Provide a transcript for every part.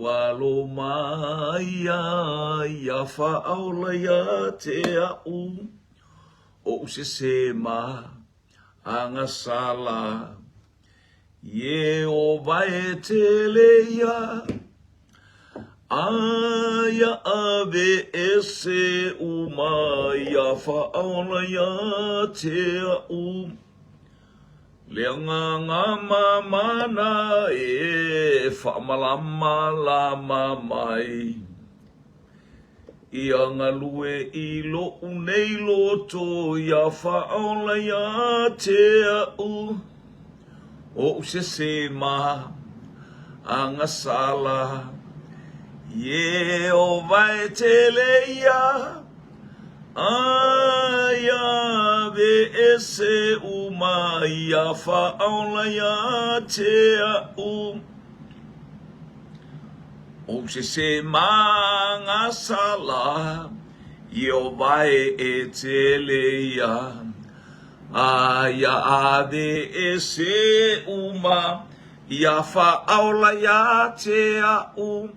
Alo mai ia faaola ia te a'u O'u sese ma agasala Ieova e tele ia Aia ave ese uma ia faaola ia te a'u Le agaga mamana e faamalamalama mai. Ia galue i loʻu nei loto ia faaola ia te aʻu Oʻu sese ma agasala Ieova e tele ia Aia ave ese uma ia faaola ia te aʻu Ou sese ma agasala Ieova e tele ia Aia ave ese uma ia faaola ia te aʻu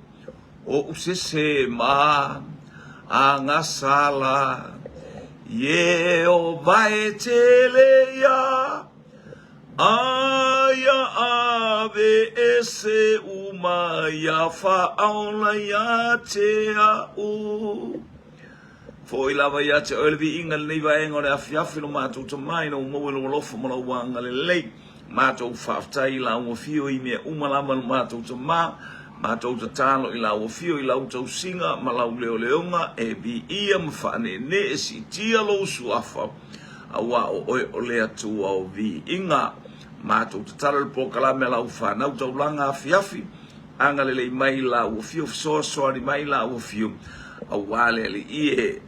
Oʻu sese ma agasala Ieova e tele ia Aia ave ese uma ia faaola ia te aʻu. Foi lava ia te oe le viiga i lenei vaega o le afiafi lo matou tama ina ua maua i lou alofa ma lou agalelei. Matou faafetai i lau afio i mea uma lava lo matou tama, matou tatalo i lau afio i lau tausiga ma lau leoleoga e viia ma faaneenee e siitia lou suafa, auā o oe o le Atua o viiga. Matou tatalo i le polokalame a lau fanau taulaga afiafi, agalelei mai i lau afio, fesoasoani mai i lau afio, auā le Alii e.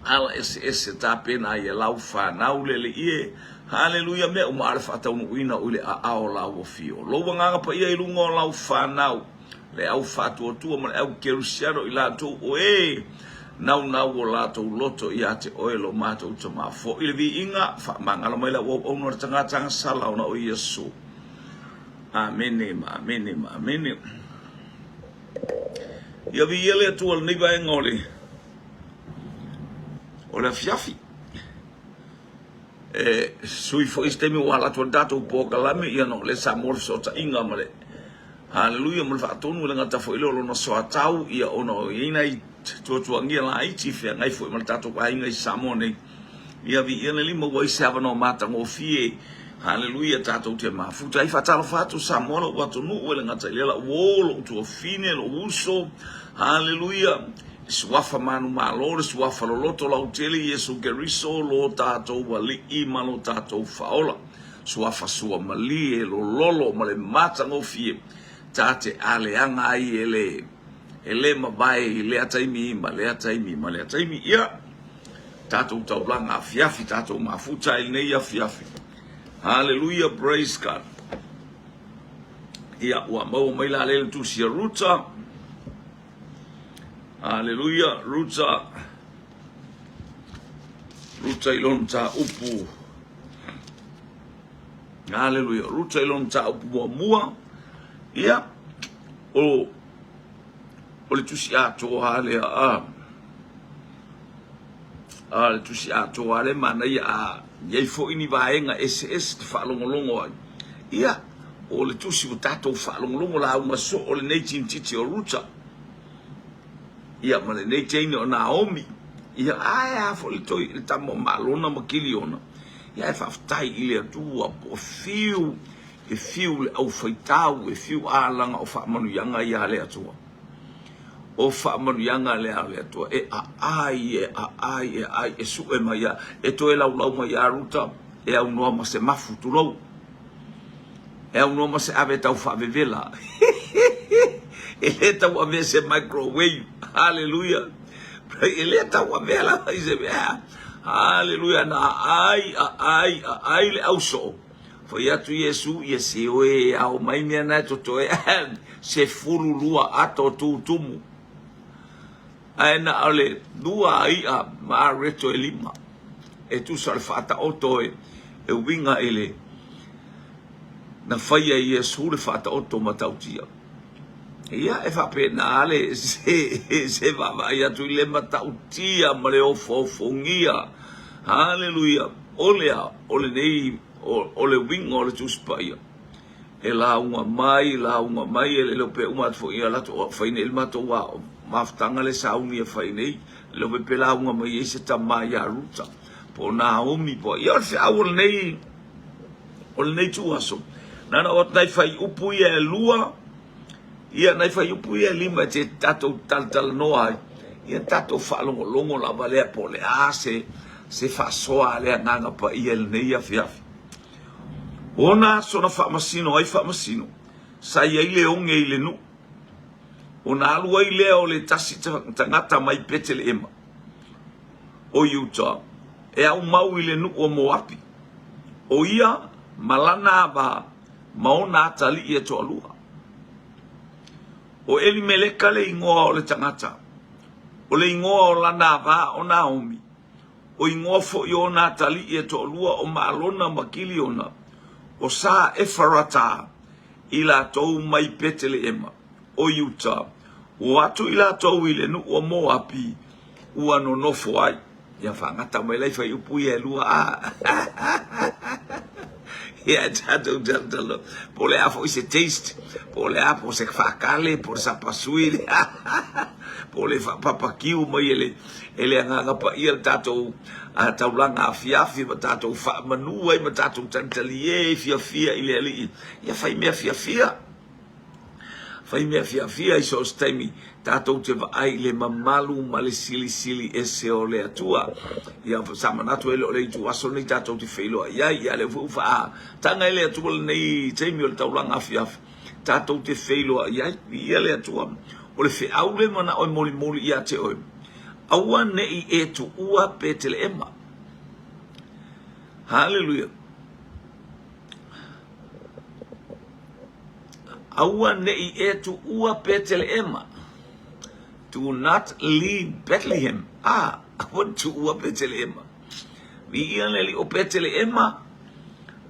Ala eseese tapena ai e lau fanau le Alii e. Haleluia mea uma a le faataunuuina o i le aao o lau afio. Lou agaga paia i luga o lau fanau, le au faatuatua ma le au kerisiano i latou o e naunau o latou loto ia te oe lo matou Tama. Foi le viiga, faamagalo mai lau auauna o le tagata agasala ona o Iesu. Amene ma amene ma amene. Ia viia le Atua i lenei vaega o le o le afiafi. E sui foi se taimi ua ala atu ai le tatou polokalame, ia ona o lea sa maua le fesootaiga ma le Haleluia ma le faatonu e le gata foi lea o lona soatau, ia ona o i ai nai tuatuagia laiti feagai foi ma le tatou aiga i Samoa nei. Ia viia le lima ua i se avanoa matagofie. Haleluia tatou te mafuta ai. Faatalofa atu Samoa lou atunuu e le gata i lea lau uo, lou tuafine, lou uso. Haleluia. Le suafa manumalo, le suafa loloto lautele Iesu Keriso lo tatou Alii ma lo tatou Faaola. Suafa suamalie, lololo ma le matagofie ta te aleaga ai e le e le mavae i lea taimi ma lea taimi ma lea taimi. Ia, tatou taulaga afiafi, tatou mafuta i lenei afiafi. Haleluia, praise God. Ia, ua maua mai la lele tusi a Ruta. Haleluia, Ruta. Ruta i lona mataupu. Haleluia, Ruta i lona mataupu muamua. Ia, o, o le tusi atoa lea a, a le tusi atoa lea manaia a i ai foi ni vaega eseese te faalogologo ai. Ia, o le tusi ua tatou faalogologo lauga soo lenei tinititi o Ruta. Ia, ma lenei teine o Naomi. Ia, ae a foi le toi, le tama o Malona ma Kiliona. Ia, ae faafetai i le Atua, po o fiu, e fiu le aufaitau, e fiu alaga o faamanuiaga ia a le Atua. O faamanuiaga lea a le Atua, e aai, e aai, e aai, e sue mai ia, e toe laulau mai ia Ruta, e aunoa ma se mafu, tulou. E aunoa ma se ave tau faavevela. E le tau avea se microwave. Haleluia. E le tau avea lava i se mea. Haleluia. Na aai, aai, aai le ausoo. Fai atu Iesu, ia se oe e ao mai mea na e totoe. 12 ato tutumu. Ae na o le lua i'a ma areto e lima e tusa o le faataoto e uiga i le na faia e Iesu le faataoto matautia. Ia, e faapena le se, se vaavaai atu i le matautia ma le ofoofogia. Haleluia! O le a? O lenei, o, o le uiga o le Tusi Paia. E lauga mai, lauga mai, e le o pe uma atu foi ia latou fai nei le matou mafutaga le sauni e fai nei, le o pe lauga mai ai se tama ia Ruta, po o Naomi, po o, ia o le feau o lenei, o lenei ituaso, na ona oo atu nai fuaiupu ia e lua, ia nai fuaiupu ia e lima e te tatou talatalanoa ai, ia tatou faalogologo lava lea po o le a se, se faasoa a le Agaga Paia i lenei afiafi. O ona aso na faamasino ai faamasino, sa i ai le oge i le nuu. Ona alu ai lea o le tasi tagata mai Peteleema o Iuta e aumau i le nuu o Moapi, o ia ma lana ava ma ona atalii e toalua. O Elimeleka le igoa o le tagata, o le igoa o lana ava o Naomi, o igoa foi o ona atalii e toalua o Maalona ma Kiliona, o Sa Efarata i latou mai Peteleema o Iuta, ua o atu i latou i le nuu o Moapi ua nonofo ai. Ia faagata mai lai fuaiupu ia e lua a. Ia tatou talotalo po o le a foi se taste, po o le a, po o se faakale, po o le sapasui, po o le faapapakiu mai e le e le Agaga Paia le tatou taulaga afiafi ma tatou faamanu ai ma tatou talitalie fiafia i le Alii. Ia fai mea fiafia. Fai mea fiafia i so o se taimi tatou te vaai i le mamalu ma le silisili ese o le Atua. Ia sa manatu e le o le ituaso lenei tatou te feiloai ai. Ia lea foi ua faataga e le Atua lenei taimi o le taulaga afiafi tatou te feiloai ai. Viia le Atua. O le feau le manao e molimoli ia te oe. Aua ne i e tuua Peteleema. Haleluia. Aua ne i e tuua Peteleema. Do not leave Bethlehem. Ah, aua ne tuua Peteleema. Viia le Alii o Peteleema.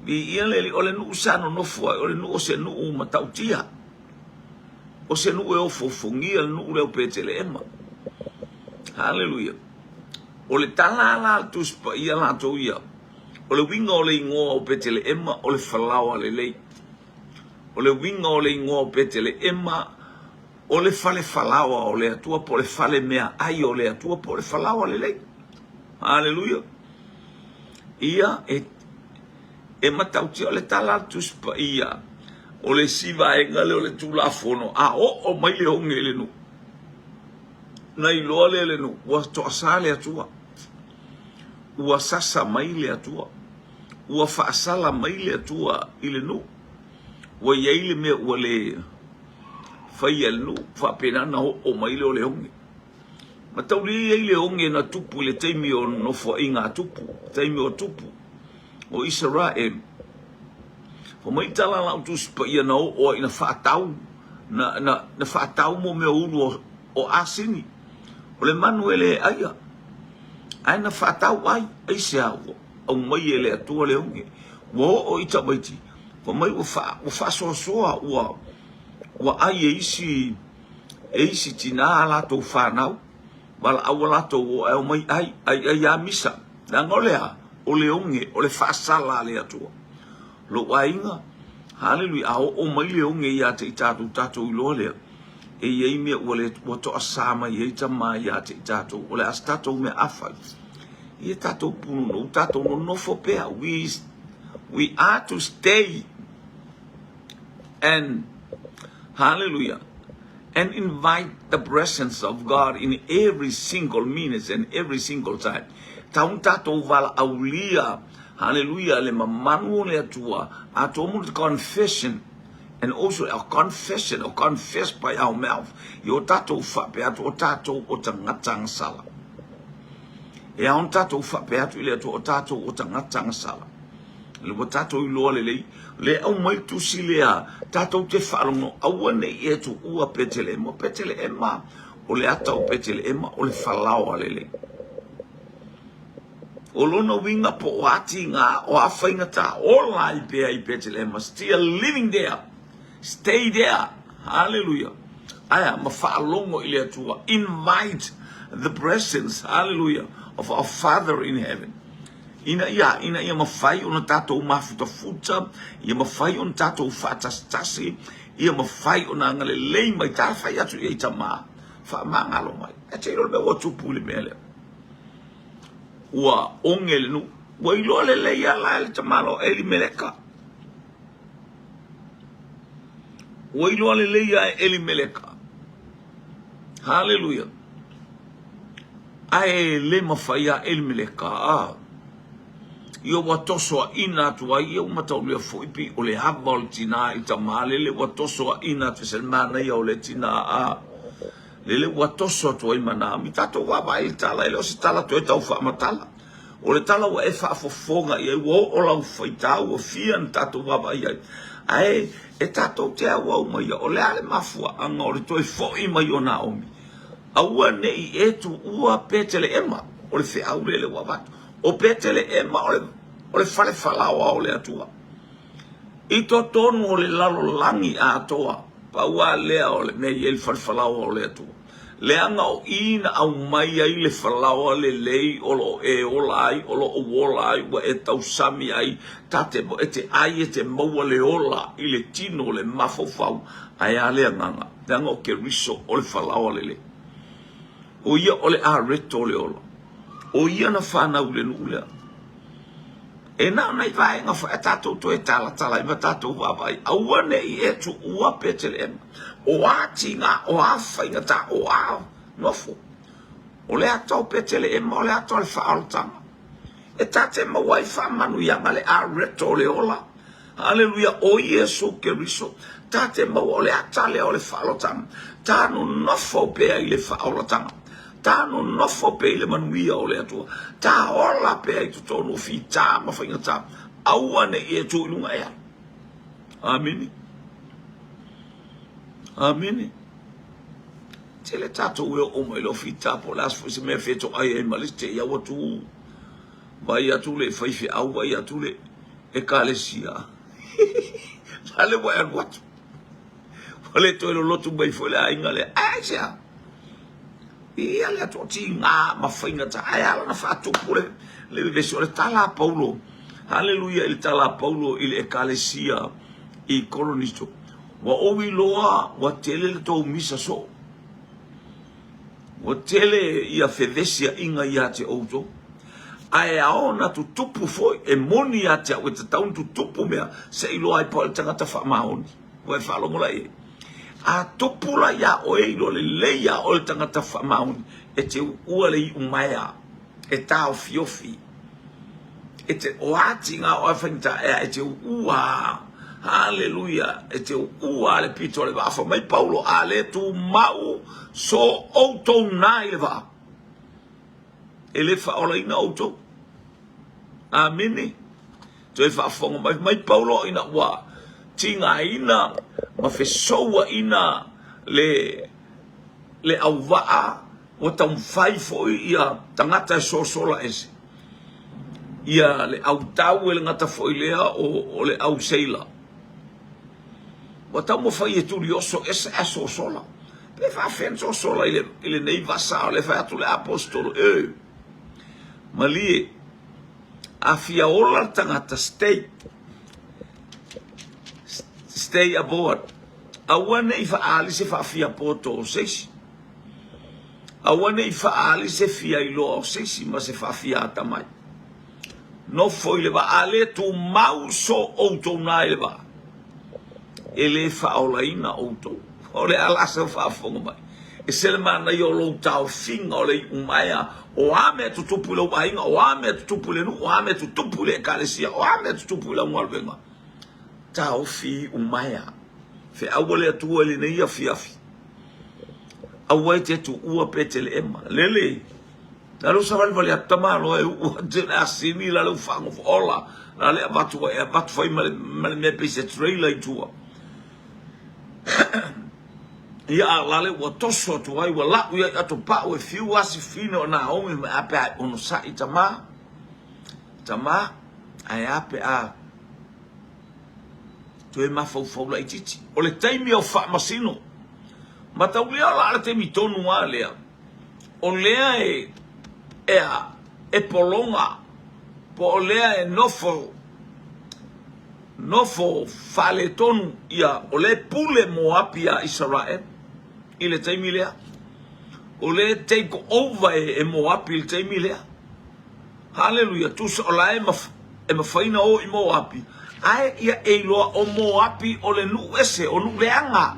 Viia le Alii o le nuu sa nonofo ai, o le nuu o se nuu matautia. O se nuu e ofoofogia le nuu lea o Peteleema. Haleluia. O le tala la a le Tusi Paia latou ia, o le uiga o le igoa o Peteleema o le falaoa lelei. O le uiga o le igoa o Peteleema o le fale falaoa o le Atua po o le fale meaai o le Atua po o le falaoa lelei. Haleluia. Ia e e matautia o le tala a le Tusi Paia o le isi vaega lea o le Tulafono a oo mai le oge i le nuu na iloa lea e le nuu ua toasa le Atua ua sasa mai le Atua ua faasala mai le Atua i le nuu ua i ai le mea ua le faia e le nuu faapena ona oo mai lea o le oge. Mataulia e i ai le oge na tupu i le taimi o nofoaiga a Tupu, taimi o Tupu o Isaraelu. Fai mai tala a lau Tusi Paia na oo ai na faatau, na, na, na faatau mo mea ulu o, o asini. O le manu e le aia, ae na faatau ai, aisea ua aumai e le Atua le oge. Ua oo i tamaiti, fai mai ua, fa, ua faasoasoa, ua, ua ai e isi, e isi tinā a latou fanau, valaau a latou o ae omai ai, ai ai a misa. Leaga o le a? O le oge, o le faasala a le Atua. Lou aiga, haleluia, a oo mai le oge ia te i tatou, tatou iloa lea, e i ai mea ua le, ua toasā mai ai tama ia te i tatou. O le a se tatou mea a fai? Ia tatou punonou, tatou nonofo pea. We, we are to stay and, hallelujah, and invite the presence of God in every single minute and every single time. Tau tatou valaaulia, hallelujah, le mamalu o le Atua, atoa mo le confession and also our confession or confess by our mouth i o tatou faapea atu o tatou o tagata agasala. E ao ona tatou faapea atu i le Atua o tatou o tagata agasala. Le ua tatou iloa lelei, le aumai le tusi lea, tatou te faalogo, aua ne i e tuua Peteleema. O Peteleema, o le ata o Peteleema, o le falaoa lelei. O lona uiga po o a tiga, o a faigata, ola ai pea i Peteleema, still living there, stay there, hallelujah. Aia, ma faalogo i le Atua. Invite the presence, hallelujah, of our Father in heaven. Ina ia, ina ia mafai ona tatou mafutafuta, ia mafai ona tatou faatasitasi, ia mafai ona agalelei mai, ta fai atu i ai tama, faamagalo mai. E te iloa le mea ua tupu i le mea lea. Ua oge le nuu. Ua iloa lelei lava la e le tamaloa Elimeleka. Ua iloa lelei lava e Elimeleka. Haleluia. Ae le mafai ia Elimeleka. Ah. Ia ua tosoaina atu ai, ia ua mataulia foi pei o le ava o le tinā i tamā lele ua tosoaina atu se manaia o le tinā a lele ua toso atu ai ma Naomi. Tatou vaavaai i le tala, e le o se tala toe tau faamatala. O le tala ua e faafofoga i ai, ua oo lau faitau, ua fia na tatou vaavaai ai. Ae e tatou te auau mai ia, o le a le mafuaaga o le toe foi mai o Naomi? Aua ne i e tuua Peteleema, o le feau lele ua avatu. O Peteleema o le, o le fale falaoa o le Atua. I totonu o le lalolagi atoa, pau lava lea o le mea e i ai le fale falaoa o le Atua. Leaga o i na aumai ai le falaoa lelei o lo o e ola ai, o lo o ou ola ai, ua e tausami ai, ta te, e te ai e te maua le ola i le tino o le mafaufau, ae a le agaga, leaga o Keriso o le falaoa lelei. O ia o le areto o le ola. O ia na fanau i le nuu lea. E na o nai vaega foi a tatou toe talatala ai ma tatou vaavaai, aua ne i e tuua Peteleema. O a tiga, o a faigata, o a nofo. O le ata o Peteleema, o le ata o le faaolataga. E ta te maua ai faamanuiaga le areto o le ola. Aleluia, o Iesu Keriso. Ta te maua o le ata lea o le faaolataga. Ta nonofo pea i le faaolataga. Ta nonofo pea i le manuia o le Atua. Ta ola pea i totonu o fita ma faigata. Aua ne i e tu i luga ea. Amene. Amene. Tele tatou e oo mai loa fita po o le a foi se mea fetoai ai ma le isi te i a ua tu. Vai atu le faifeau, vai atu le ekalesia. La le ua e alu atu. Ua le toe lolotu mai foi le aiga lea. Ae aisea? Ia le atu o tiga ma faigata. Ae ala na faatupu le, le vevesi o le tala a Paulo. Haleluia i le tala a Paulo i le ekalesia i Koronito. Ua ou iloa ua tele le tou misa soo. Ua tele ia fevesiaiga ia te outou, ae ao ona tutupu foi, e moni ia te au e tatau ona tutupu mea se i iloa ai po o le tagata faamaoni. Ua e faalogo la i ai? A tupu la iā oe, iloa lelei iā oe le tagata faamaoni, e te uua le iumaea, e taofiofi, e te oati ngā oa faigata ea, e te uua. Haleluia, e te uua le pito o le vaa. Fai mai Paulo, a le tumau so outou nā i le vaa, e le faaolaina outou. Amene. Toe faafofoga mai, mai Paulo ina ua tigaina ma fesouaina le le auvaa Ua taumafai foi ia tagata e sosola ese ia le autau e le gata foi lea o le au seila. Ua taumafai e tulioso ese ae sosola. Pe faafefea ona sosola i lenei vasa o lea e fai atu le aposetolo, e malie, a fia ola le tagata, stay, stay aboard. Aua ne i faaali se faafiapoto o se isi. Aua ne i faaali se fiailoa o se isi ma se faafia atamai. Nofo i le vaa, a le tumau so outou na i le vaa, e le faaolaina outou. O le a la sau faafofoga mai? E se le manaia o lou taofiga o le iumaea, o a mea tutupu i lou aiga, o a mea tutupu i le nuu, o a mea tutupu i le ekalesia, o a mea tutupu i lau galuega. Taofi iumaea. Feaua le Atua i lenei afiafi. Aua e te tuua Peteleema. Lele, la lou savalivali atu tamaloa e uu atu le asini la lou fagofo ola la le avatu e avatu fai ma le, ma le mea pei se trailer i tua. Ia a la le ua toso atu ai ua lau ia atu pau e fiu asi fine o Naomi ma a pe a onosai tama. Tama, ae a pe a toe mafaufau laitiiti. O le taimi o faamasino. Mataulia o la le taimi tonu lava lea, o lea e, e a, e pologa, po o lea e nofo, nofo faaletonu, ia, o lea e pule Moapi iā Isaraelu i le taimi lea. O lea e take over e, e Moapi i le taimi lea. Haleluia! Tusa o la e e mafai ona o i Moapi, ae ia e iloa o Moapi o le nuu ese, o nuu leaga.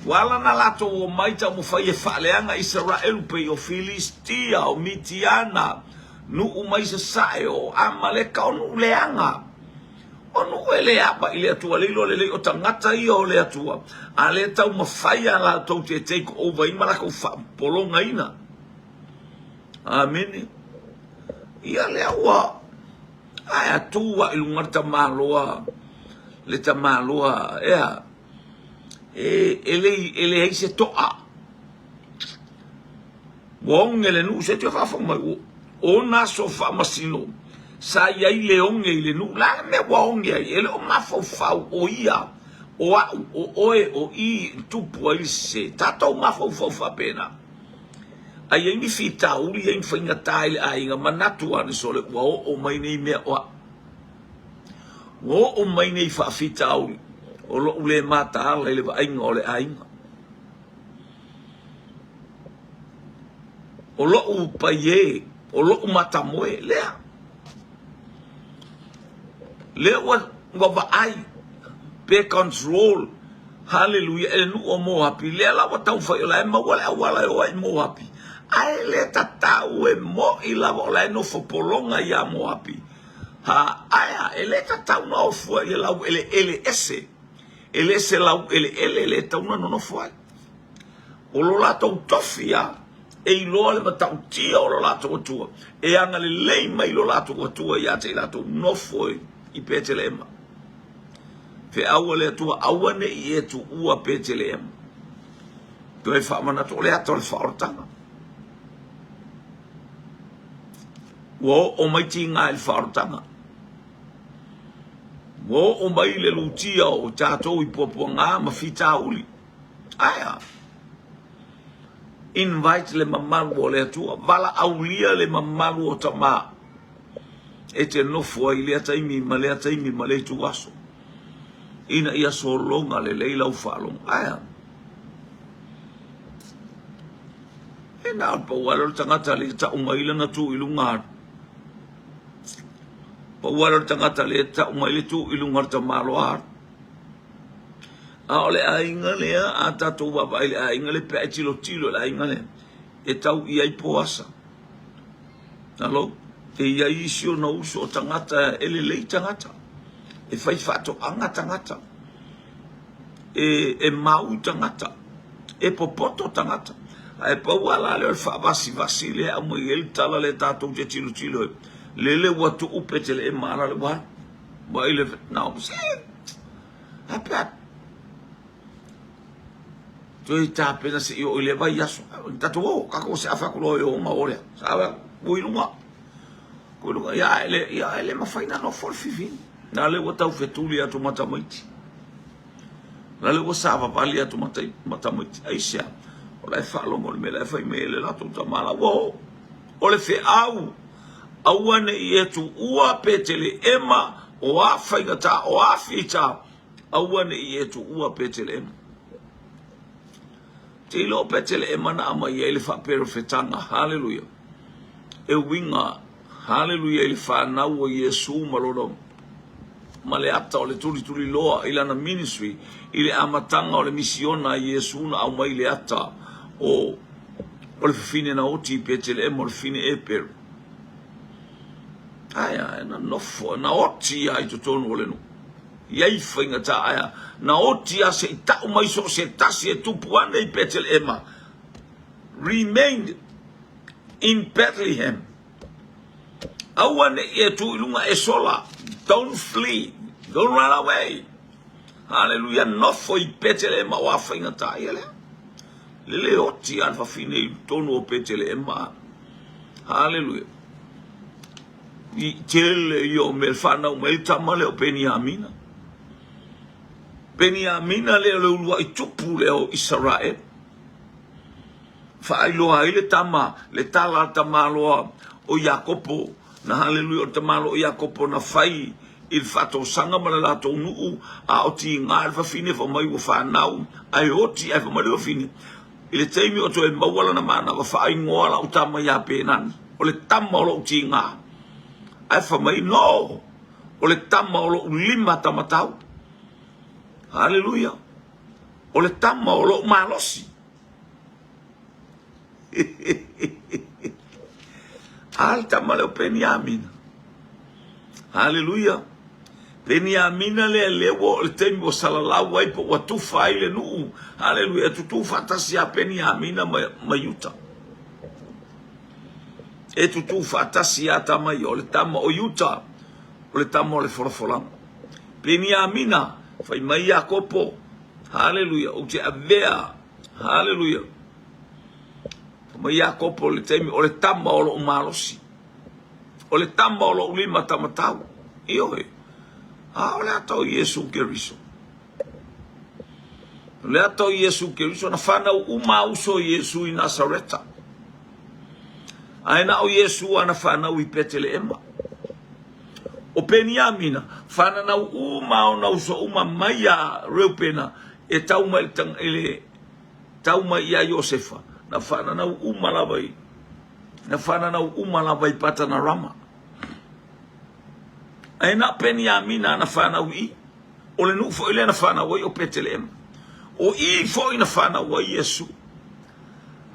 Ua ala ona latou omai taumafai e faaleaga Isaraelu pei o Filistia, o Mitiana, nuu mai sasae, o Amaleka, o nuu leaga. O nuu e le ava i le Atua, le iloa lelei o tagata ia o le Atua, a lea taumafai a latou te take over ai ma latou faapologaina. Amene. Ia lea ua ae atu a i luga le tamaloa, le tamaloa ea e, e, le, e leai se toa. Ua oge le nuu, se toe faafofoga mai, ua ona aso faamasino sa i ai le oge i le nuu. La le mea ua oge ai, e le o mafaufau o ia, o au, o oe, o i, tupu ai le sese. Tatou mafaufau faapena. A i ai ni fitauli, i ai ni faigata i le aiga, manatu ane sole ua oo mai nei mea o au. Ua oo mai nei faafitauli o lou le mataala i le vaaiga o le aiga. O lou paie, o lou matamoe, lea. Lea ua, ua vaai pe control Haleluia e le nuu o Moapi, lea la ua taumafai o la e maua le auala e o ai i Moapi, ae le tatau e moʻi lava o la e nofo pologa iā Moapi. Ha, ae a, e le tatau na o fua i le laueleele ese, e le se laueleele le tatau na nonofo ai. O lo latou tofi a, e iloa le matautia o lo latou Atua, e agalelei mai lo latou Atua ia te i latou nofo i Peteleema. Feau a le Atua, aua ne i e tuua Peteleema. Toe faamanatu, o le ata o le faaolataga. Ua oo mai tiga i le faaolataga. Ua oo mai le lutia o tatou i puapuaga ma fitauli. Ae a? Invite le mamalu o le Atua. Valaaulia le mamalu o tama e te nofo ai i lea taimi ma lea taimi ma lea ituaso ina ia sologa lelei lau faalogo. Ae a? E na o le pau lava lea o le tagata lea e tau mai lana tu i luga atu. Pau lava lea o le tagata lea e tau mai le tu i luga o le tamaloa atu. A o le aiga lea, a tatou vaavaai i le aiga lea pe a e tilotilo i le aiga lea, e tau i ai Poasa. Alo, e i ai isi ona uso o tagata e lelei tagata, e fai faatoaga tagata, e, e mau tagata, e popoto tagata. Ae pau lava la lea o le faavasivasi lea e aumai ai le tala lea tatou te tilotilo ai, lele ua tuu Peteleema ala le ua alu. Vaai le, no, se, a pe a toe tapena se i oo i le vaiaso. Tatou o, tatou se afa atu loa i o ma o lea. Sa ua i luga. Ua i luga, ia, e le, ia, e le mafai na nofo le fifini. Na le ua tau fetuli atu ma tamaiti. Na le ua savavali atu ma, ma tamaiti. Aisea, o la e faalogo le mea la e fai mai e le latou tama la ua oo. O le feau, aua ne i e tuua Peteleema, o a faigata, o a fita, aua ne i e tuua Peteleema. Te iloa o Peteleema na aumai ai le faaperofetaga, haleluia, e uiga, haleluia, i le fanau o Iesu ma lona ma le ata o le tulituliloa i lana ministry i le amataga o le misiona a Iesu na aumai le ata o o le fafine na oti i Peteleema o le fafine Eperu. Ae a, na nofo, na oti a i totonu o le nuu. I ai faigata ae a, na oti a se i tau mai so o se tasi e tupu ane i Peteleema. Remained in Bethlehem. Aua ne i e tu i lunga e sola. Don't flee. Don't run away. Hallelujah. Nofo i Peteleema o a faigata ia lea. Lele oti a le fafine i tonu o Peteleema. Hallelujah. I tele ia o mea whanau mai le tama lea o Peniamina. Peniamina lea o le uluai tupu lea o Isaraelu. Faailoa ai le tama, le tala a le tamaloa o Iakopo, na haleluia o le tamaloa o Iakopo na fai i le faatosaga ma le latou nuu, a o tiga le fafine fai mai ua fanau, ae oti ae fai mai le fafine, i le taimi o toe maua lana manava faaigoa lau tama ia Penani, o le tama o lou tiga. Ae fai mai, no, o le tama o lou lima tamatau. Haleluia. O le tama o lou malosi. A le tama lea o Peniamina. Haleluia. Peniamina lea lea ua oo i le taimi ua salalau ai po ua tufa ai le nuu. Haleluia. E tutū faatasi ia Peniamina ma, ma Iuta. E tutū faatasi ia tama ia. O le tama o Iuta, o le tama o le folafolaga. Peniamina, fai mai Iakopo, haleluia, ou te avea, haleluia. Fai mai Iakopo i le taimi, o le tama o lou malosi, o le tama o lou lima tamatau. Ioe, a o le ata o Iesu Keriso. O le ata o Iesu Keriso, na fanau uma a uso Iesu i Nasareta. Ae na o Iesu ana fanau i Peteleema. O Peniamina, fananau uma ona uso uma mai iā Reupena e tau mai i le tau mai iā Iosefa, na fananau uma lava i na fananau uma lava i Patanarama. Ae na o Peniamina ana fanau i i, o le nuu foi lea na fanau ai o Peteleema. O i foi na fanau ai Iesu.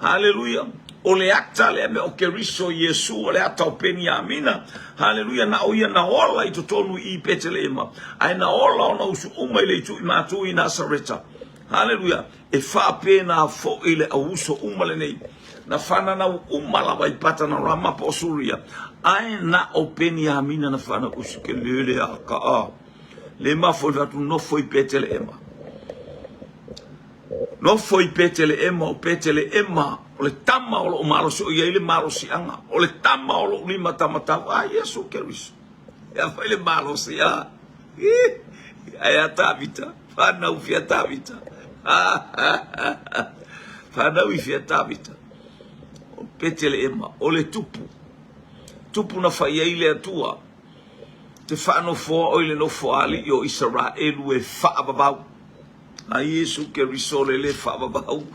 Haleluia! O le ata lea mea o Keriso Iesu, o le ata o Peniamina. Haleluia! Na o ia na ola i totonu i Peteleema, ae na ola ona usu uma i le itu i matu i Nasareta. Haleluia! E faapena foi le auuso uma lenei. Na fananau uma lava i Patanarama po o Suria, ae na o Peniamina na fanau usu ke lele a ka a. Le mafo i atu nofo i Peteleema. Nofo i Peteleema, o Peteleema, o le tama o loo malosi o i ai le malosiaga, o le tama o lou lima tamatau, a Iesu Keriso. E a foi le malosi, a? Ae a Tavita, whanau fia Tavita. Whanau i fia Tavita. O Peteleema, o le tupu. Tupu na whai ai le Atua. Te whaanofoa o i le nofo alii o Isaraelu e whaavavau. A Iesu Keriso le le faavavau,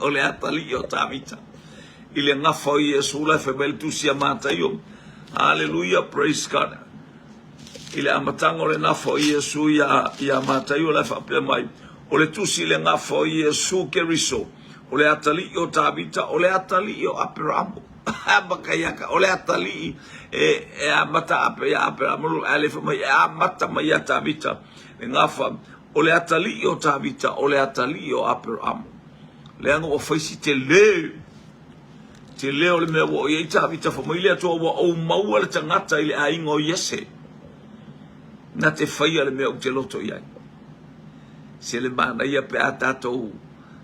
o le atalii o Tavita. I le gafa o Iesu la e fai mai le tusi a Mataio. Haleluia, praise God. I le amataga o le gafa o Iesu ia, ia Mataio la e faapea mai, o le tusi i le gafa o Iesu Keriso, o le atalii o Tavita, o le atalii o Aperamo. Makaiaka, o le atalii e, e amata ape ia Aperamo, ae le fai mai e amata mai ia Tavita. Le gafa, O le atalii o Tavita, o le atalii o Aperamo. Leaga ua fai si tele, tele o le mea ua oo i ai Tavita, fai mai le Atua, ua ou maua le tagata i le aiga o Iese, na te faia le mea ou te loto i ai. Se le manaia pe a tatou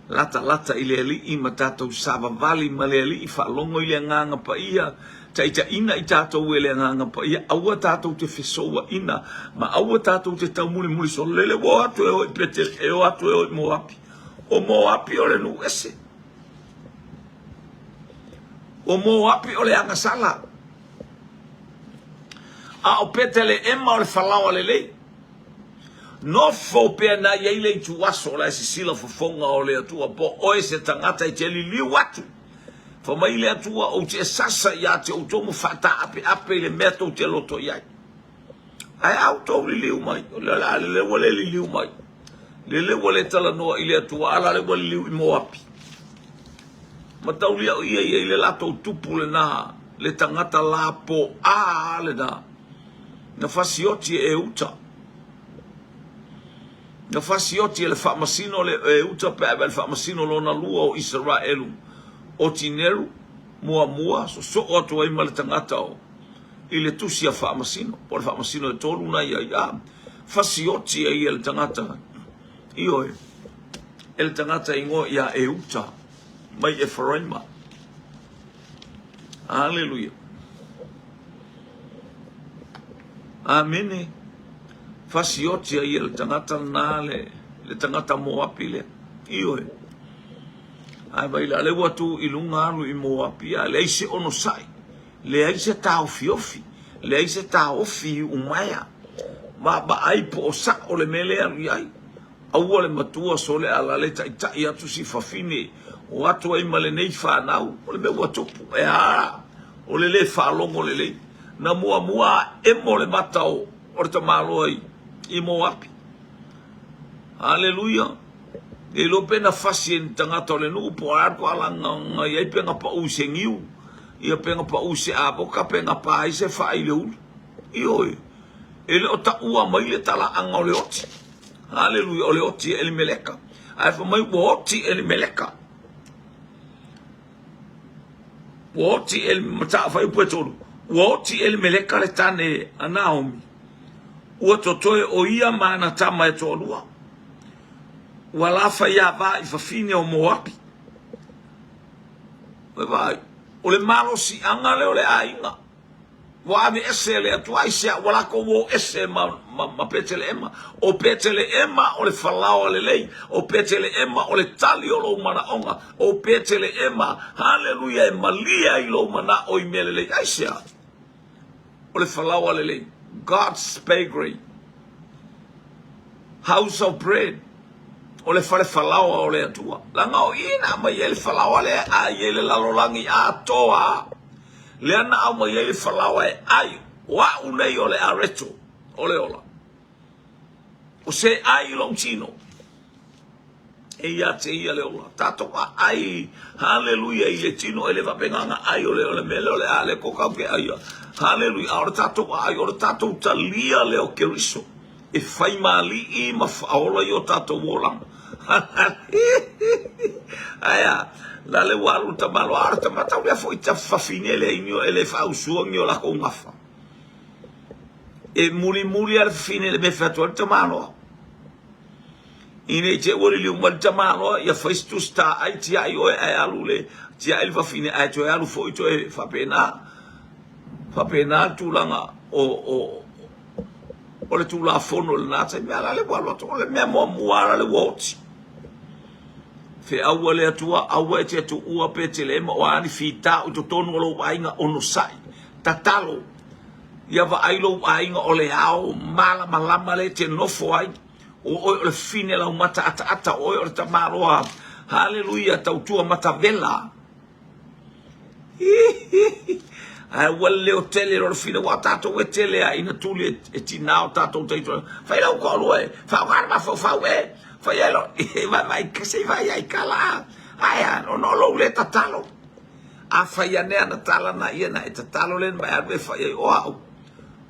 latalata i le Alii ma tatou savavali ma le Alii, faalogo i le Agaga Paia, Taitaiina i tatou e le Agaga Paia, aua tatou te fesouaina, ma aua tatou te taumulimuli solo. Lele ua o atu e o i Petele, e o atu e o i Moapi. O Moapi o le nuu ese. O Moapi o le agasala. A o Peteleema o le falaoa lelei. Nofo pea na i ai le ituaso o la e sisila fofoga o le Atua po o oe se tagata e te liliu atu. Fai mai le Atua, Ou te sasa ia te outou ma faataapeape i le mea tou te loto i ai. Ae a outou liliu mai, o le a lele ua le liliu mai. Lele ua le talanoa i le Atua, a la le ua liliu i Moapi. Mataulia o ia i ai le latou tupu lena, le tagata lapoa lena, na fasioti e Euta. Na fasioti e le faamasino le Euta pe a le faamasino lona lua o Isaraelu, o Tineru, muamua, sosoo atu ai ma le tagata o i le tusi a faamasino, po o le faamasino e tolu na i ai, a fasioti ai e le tagata, ioe, e le tagata igoa ia Euta, mai Eferaima. Aleluia. Amene. Fasioti ai e le tagata lena le. le tagata Moapi lea. Ioe. Ae vai la le ua tu i luga alu i Moapi, a leai se onosai, leai se taofiofi, leai se taofi i umaea. Vaavaai po o sa'o le mea lea e alu i ai. Aua le matua sole a la le taitai atu si fafine o atu ai ma lenei fanau. O le mea ua tupu, e a? O le le faalogo lelei. Na muamua a emo le mata o le tamaloa i Moapi. Haleluia! Le iloa pe na fasi e ni tagata o le nuu po o le a le toalaga i ai pe na pau i se niu, ia pe na pau i se avoka pe na pa ai se faa i le ulu. Ioe, e le o taua mai le talaaga o le oti. Haleluia, o le oti e Elimeleka. Ae fai mai ua oti Elimeleka. Ua oti Elimeleka, fuaiupu e 3. Ua oti Elimeleka le tane a Naomi. Ua totoe o ia ma ana tama e toalua. Ua lafaiava i fafine o Moapi. Vaai, o le malosiaga lea o le aiga. Ua aveese e le Atua i se ua lakou o ese ma, ma, ma Peteleema. O Peteleema o le falaoa lelei. O Peteleema o le tali o lou manaoga. O Peteleema, haleluia, e malie ai lou manao i mea lelei. Aisea? O le falaoa lelei. God's bakery. House of bread. O le fale falaoa o le Atua. Leaga o i na aumai ai le falaoa lea e ai ai le lalolagi atoa. Lea na aumai ai le falaoa e ai, o a'u nei o le areto o le ola. O se ai i lou tino, e ia te ia le ola. Tatou aai, haleluia, i le tino, e le faapena na ai o le, o le mea lea o le a le ko kau ke aia. Haleluia, a o le tatou aai, o le tatou talia lea o Keriso. E fai mālii ma faaola i o tatou olaga. Ae a, la le ua alu le tamaloa, a o le tama tau lea foi ta fafine le inio e le faausua ni o lakou gafa. E mulimuli a le fafine le mea fai atu ai le tamaloa. I nei te ua liliu mai le tamaloa, ia fai se tusi taai tiai oe ae alu le tiai le fafine ae toe alu foi toe faapena. Faapena le tulaga o, o, o le Tulafono i lena taimi, a la le ua alu atu, o le mea muamua lava la le ua oti. Feaua le Atua, aua e te tuua Petelema, o a ni fitau i totonu o lou aiga, onosai, tatalo, ia vaai lou aiga o le ao malamalama lea e te nofo ai, o oe o le fine laumata ataata, o oe o le tamaloa, haleluia, tautua matavela. Ae ua leo tele lona fine ua tatou e tele a ina tuli e tina o tatou taito. Fai lau toalua e faaaoga le mafaufau e. Fai ai lo e vai vai se i vai ai kala a. Ae a ona o lou le tatalo. A fai ane ana tala na ia na e tatalo le na alu e fai ai o au.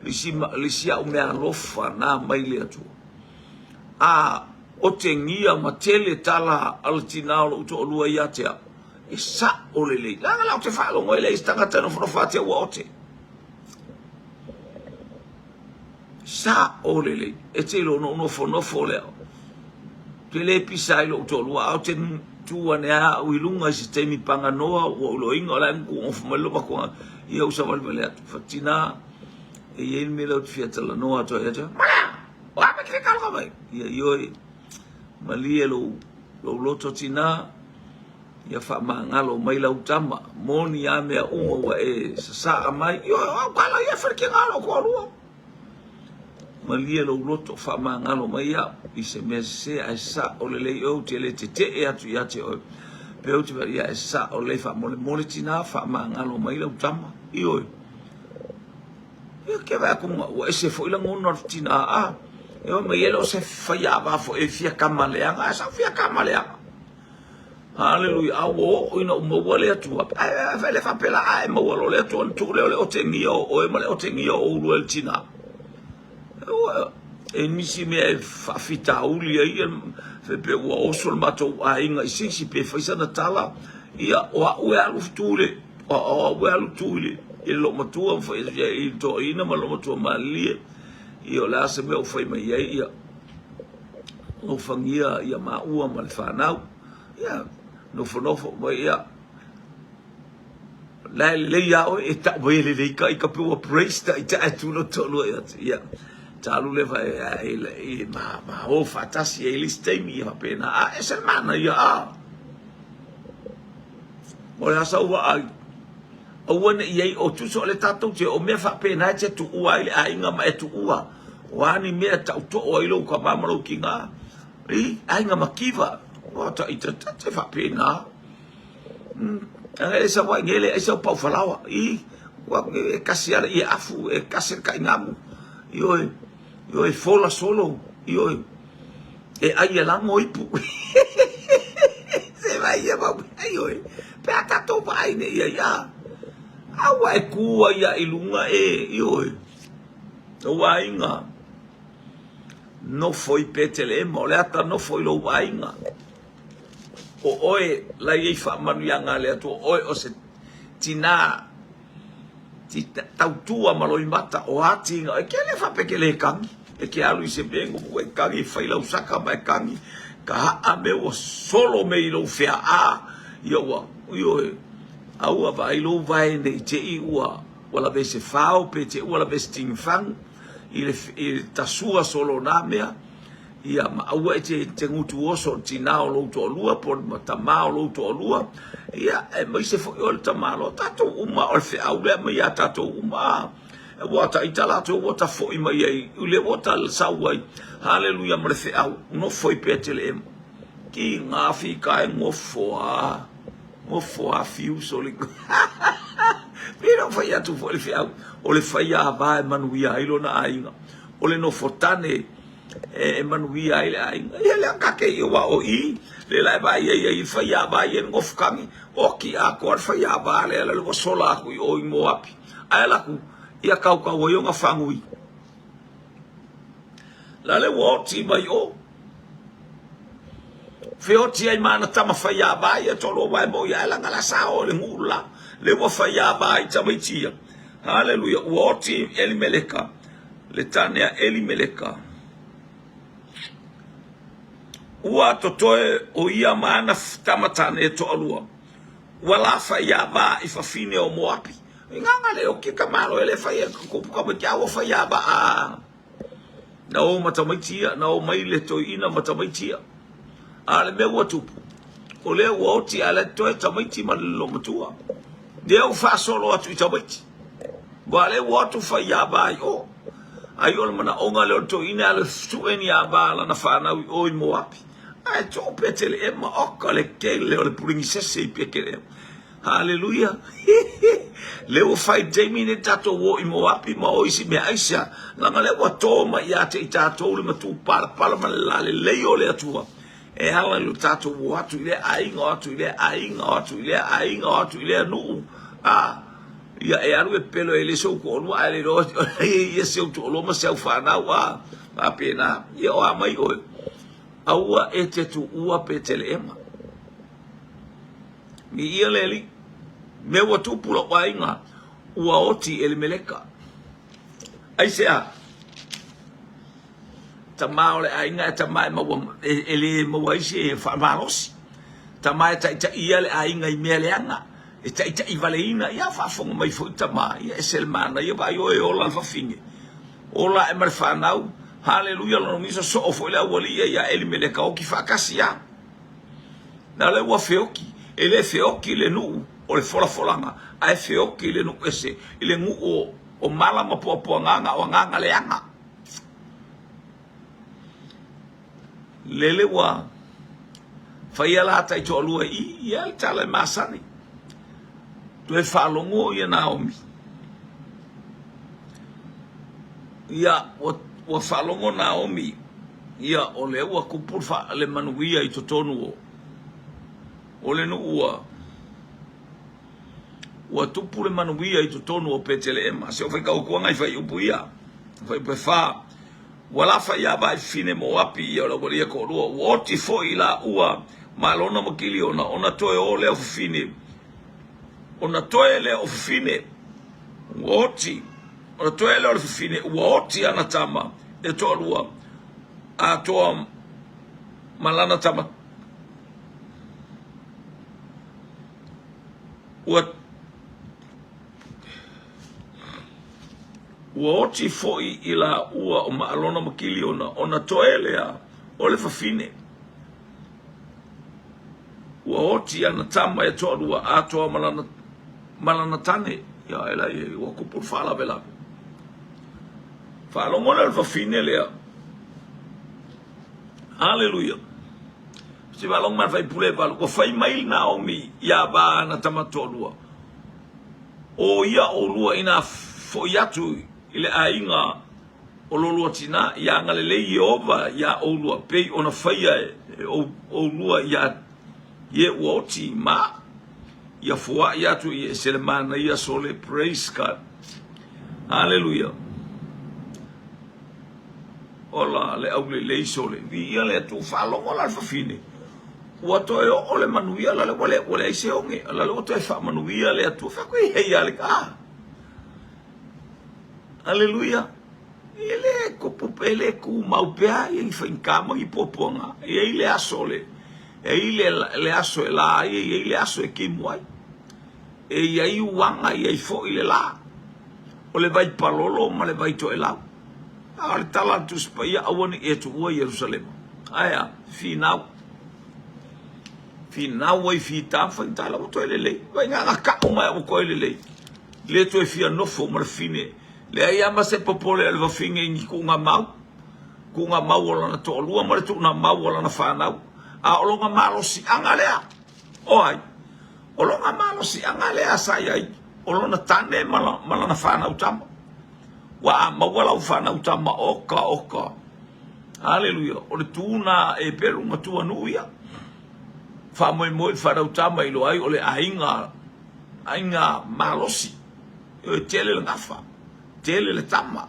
Lisi, lisi au mea alofa na mai le Atua. A otegia ma tele tala a le tina o lou toalua ia te au. E sa'o lelei. Leaga la ou te faalogo ai lea i se tagata e nofonofo atu ua ote. Sa'o lelei. E te iloa ona ou nofonofo lea. Ou te le pisa ai lou toalua, a ou te tu ane lava au i luga i se taimi paganoa ua ou iloaina o la e nofo mai lou makuaaga, ia ou savalivali atu. Fatina, e i ai le mea lea ou te fia talanoa atu ai ia te oe. Malea! O a mea e te fia talanoa mai? Ia, ioe, malie lou, lou loto tina. Ia faamagalo mai lau tama, moni a mea uma ua e sasaa mai. Ioe, o au tala ia fale a lou toalua. Malie lou loto, faamagalo mai au i se mea sese ae sa'o lelei oe, ou te le tetee atu ia te oe. Pe ou te fai, ia e sa'o lelei faamolemole tina, faamagalo mai lau tama. Ioe. Ia ke vaai atu ua ese foi lagona o le tina a. E oi mai e le o se faiava foi e fia kama leaga, ae sa ou fia kama leaga. Haleluia. A ua oo ina ou maua le Atua. Ae le faapea la a e maua loa le Atua ona tuu lea o le otegia o oe ma le otegia o oulua e le tina. E nisi mea e faafitauli ai ia pe ua oso le matou aiga i se isi pe fai sana tala ia o au e alu tu i le o au e alu tu i le i le loomatua ma fai i le toeaina ma le loomatua malilie ia o le a se mea o fai mai ai ia alofagia ia maua ma le fanau. Ia, nofonofo mai ia. La e lelei a oe e tau mai e lelei ka i ka pe ua praise ta i ta e tu lo toalua ia. Ia. Ta alu lea e ma o faatasi ai i le isi taimi, ia faapena. A ese le manaia, a. O le a sau vaai, aua ne i i ai, o tusa o le tatou te o mea faapena e te tuua ai le aiga ma e tuua. O a ni mea e tautoo ai lou tama ma lou tina, i aiga mativa, ua ta ita ta te faapena. Ana e sau ai nei le ai sau pau falaoa, i ua e kasi ala ia afu, e kasi le kainamu, ioe, ioe fola solo, ioe, e ai e lago ipu. Se vai ia mau mea, ioe, pe a tatou vaai nei i ai, a, a ua e ku ai ia i luga e, ioe, lou aiga, nofo i Peteleema, o le ata nofo i lou aiga. O oe la e i ai faamanuiaga a le Atua, o oe o se tinā tautua ma loimata, o a tiga oe, ke le faapea ke le kagi, e ke alu i se mea e e kagi, e fai lau saka ma e kagi, ka haa me ua solo me i lou feaa, ia ua, ioe, a ua vaai lou vae nei te i ua, ua lawe se fao pe te ua lawe se tingfang i le, i le tasua solo nā mea, Ia, ma aua e te, te gutu oso o le tinā o lou toalua po o le tamā o lou toalua, ia, aemaise foi o le tamaloa, tatou uma, o le feau lea mai ia tatou uma, a ua ta ita latou ua ta foi mai ai, i le ua ta sau ai, haleluia ma le feau, nofo i Peteleema, ki ngā fika e ngofo a, ngofo a fiu soli. Pei ona fai atu foi le feau, o le faiava e manuia ai lona aiga, o le nofo tane, e manuia ai le aiga. Ia lea ka ke i wa o i, le la e vai ai ai fai a vai e ngofu kangi, o ki a ko fai a va le le wa sola aku i o i Moapi. Ai la ku ia kau kau ai o fangui. La le wa ti mai o. Feoti ai mana tama fai a vai e tolo vai mo ia la ngala sa o le ngula. Le wa fai a vai tamaitia. Hallelujah. Ua oti Elimeleka. Le tane a Elimeleka. Ua totoe o ia ma ana tama tane e toalua. Ua lafa ia va i fafine o Moapi. I nganga le o ke kamalo e le fai e kupu ka mai kia ua fai ia va a. Na o ma tamaiti ia, na o mai le toeaina ma tamaiti ia. A le mea ua tupu, o lea ua oti a le toe tamaiti ma le loomatua. Lea ua faasolo atu i tamaiti. Ua le ua atu fai ia va i o. Ai o le manaoga lea o le toeaina e alu e sue ni ava a lana fanau i o i Moapi. Ae tuu Peteleema, oka le tele o le puligisese i Peteleema. Haleluia! Lea ua fai taimi nei tatou o i Moapi ma o isi mea aisea, leaga lea ua to mai ia te i tatou le matupalapala ma le lalelei o le Atua e ala i lo tatou o atu i lea aiga, o atu i lea aiga, o atu i lea aiga, o atu i lea nuu. A, ia e alu e pepelo e le se ou toalua, ae le iloa ia se ou toalua ma se au fanau, a, faapena. Ia o a mai oe, aua e te tuua Peteleema. Viia le Alii. Mea ua tupu lou aiga, ua oti Elimeleka. Aisea? Tama o le aiga e tama e maua e, e le maua ai se faamalosi. Tama e taitaia le aiga i mea leaga, e taitai valeina, ia faafofoga mai foi tama, ia ese le manaia, vaai oe e ola le fafine. Ola ae ma le fanau, haleluia, lona uiga soo foi le aualii ia ia Elimeleka oti faatasi a. Na lea ua feoki, e le feoki le nuu o le folafolaga, ae feoki le nuu ese i le nuu o, o mala ma puapuagaga o agaga leaga. Lele ua faia la taitoalua i ia le tala e masani. Toe faalogo ia Naomi. Ia, ua, ua faalogo Naomi Ia, o lea ua kupu le manuia i totonu o, o le nuu ua, ua tupu le manuia i totonu o Peteleema. Se o faitautuaga i fuaiupu ia, fuaiupu e fa. Ua lafa ia vai fine Moapi ia o le aualii e toalua, ua oti foi i laua ma Alona ma Kiliona, ona toe o lea o fafine, ona toe lea o fafine, ua oti. O le toe lea o le fafine ua oti ana tama e toalua, atoa ma lana tama ua Ua oti foi i laua o Maalona ma Kiliona ona toe lea o le fafine. Ua oti ana tama e toalua atoa ma lana, ma lana tane. Ia, e lai, ua kupu le faalavelave. Faalogo lea o le fafine lea. Aleluia. Se faalogo mai le faipule e valu. Ua fai mai le Naomi ia va ana tama toalua. O ia ʻolua inā foʻi atu i le aiga o lo lua tinā, ia agalelei Ieova iā ʻolua, pei ona faia e ʻolua iā ie ua oti ma ia foaʻi atu i ese le manaia sole. Praise God. Haleluia. Ola le aulelei sole. Viia le Atua. Faalogo la le fafine. Ua toe oo le manuia la le ua le ua leai se oge la le ua toe faamanuia le Atua. Fai atu e hei a le ka. Aleluia. E le kupu e le kumau pea ia ni faigata ma ni puapuaga. E i ai le aso le e i ai le, le aso e la ai, e i ai le aso e kimu ai. E i ai uaga, e i ai foi le la. O le vai palolo ma le vai toelau. A o le tala a le Tusi Paia, aua ne i e tuua Ierusalema. Ae a? Finau. Finau ai fita ma faigata la ua toe lelei. Vai ngā ka'u mai ua toe lelei. Le toe fia nofo ma le fine. Leai lava ma se popole a le fafine i ni tuuga mau. Tuuga mau o lana toalua ma le tuuga mau o lana fanau. A o lona malosiaga lea, o ai? O lona malosiaga lea sa i ai, o lona tane ma, ma lana fanau tama. Ua a maua lau fanau tama, oka, oka. Haleluia. O le tū nā e pelu matua nuu ia. Faamoemoe i le fanau tama i loa ai o le aiga, aiga malosi. E tele le gafa, tele le tama.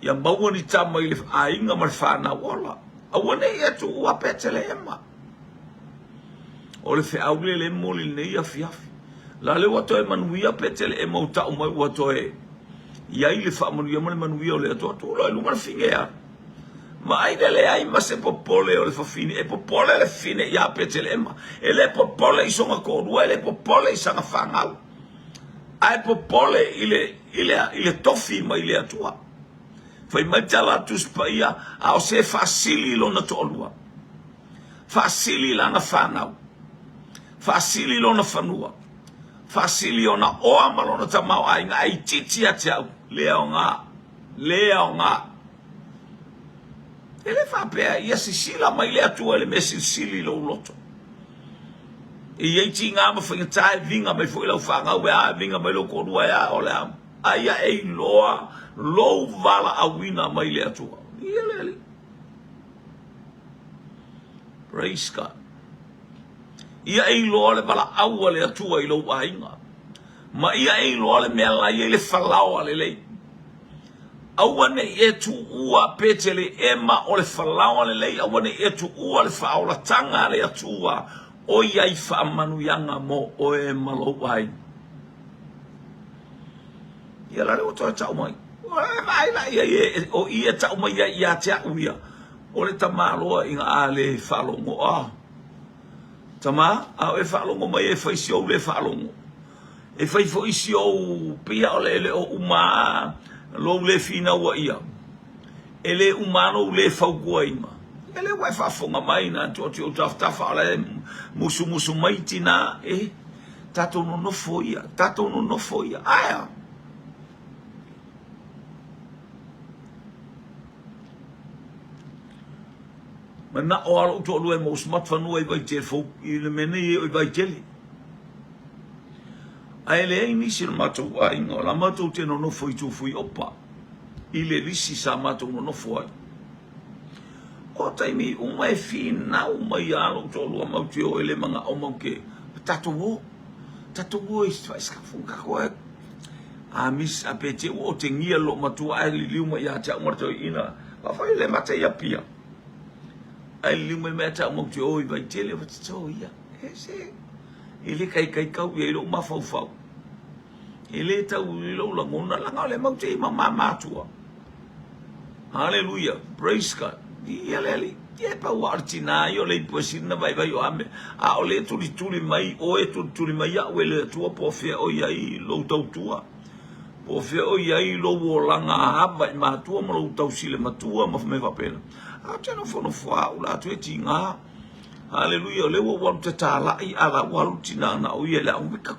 Ia maua ni tama i le aiga ma le fanau ola. Aua ne i e tuua Petelehema. O le feau lea le momoli i lenei afiafi. La le ua toe manuia Petelehema ua tau mai ua toe i ai le faamanuia ma le manuia o le Atua. Tu loa i luga le fine a. Vaai le leai ma se popole o le fafine. E popole le fine iā Petelehema. E le popole i sona toalua, e le popole i sana fanau. Ae popole i le, i le, i le tofi mai le Atua. Fai mai tala a Tusi Paia, a o se faasili i lona toalua, faasili i lana fanau, faasili i lona fanua, faasili ona oa ma lona tamaoaiga, ae itiiti ia te au, le aoga, le aoga. E le faapea ia sisila mai le Atua i le mea silisili i lou loto. E i ai tiga ma faigata e viga mai foi lau fanau e a, e viga mai lou toalua e a, o le a. A ia e iloa lou valaauina mai le Atua. Ia le Alii. Praise God. Ia e iloa le valaau a le Atua i lou aiga. Ma ia e iloa le mea la i ai le falaoa lelei. Aua ne i e tuua Peteleema o le falaoa lelei, aua ne i e tuua le faaolataga a le Atua o i ai faamanuiaga mo oe ma lou aiga. Ia la lea ua toe tau mai. E vaai la ia e, o i e tau mai ai ia te au ia. O le tamaloa ina a le faalogo. Ah. Tama, a o e faalogo mai e fai si ou le faalogo. E fai foi si ou pia o le ele o uma lou le finaua ia. E le uma lou le fautuaina. E le ua e faafofoga mai na atu atu i ou tafatafa o la e musumusu mai tina e tatou nonofo ia, tatou nonofo ia. Ae a? Manao lava lou toalua e maua se matou fanua i Vaitele fou, i le mea nei o i Vaitele. Ae leai nisi o le matou aiga, o la matou te nonofo i Tufuiopa, i le lisi sa matou nonofo ai. O taimi uma e finau mai a lou toalua mau te o e le manao mau te tatou o. Tatou o i faiskafu tatou e a mis a pe te ua otegia lou matua ae liliu mai ia te au ma le toeaina. Fai le mate ia pia. Ae liliu mai mai ia te au mau te o i Vaitele wa te to ia. E se e le kaikai kau ia i lou mafaufau. E le tau i lou lagona laga o le mau te i ma matua. Haleluia, praise God. Ia le Alii. Ia e pau a o le tinā ia o le ipu e sili na vaivai o ame. A o le tulituli mai oe, tulituli mai au e le Atua po o fea o i ai lou tautua. Po o fea o i ai lou olaga ava i matua ma lou tausile matua ma mea faapena. Ae ou te nofonofo lava au la atu e tiga. Haleluia, o lea ua ou alu tatalai a la ua alu le tina na o ia i le aoga. Ka,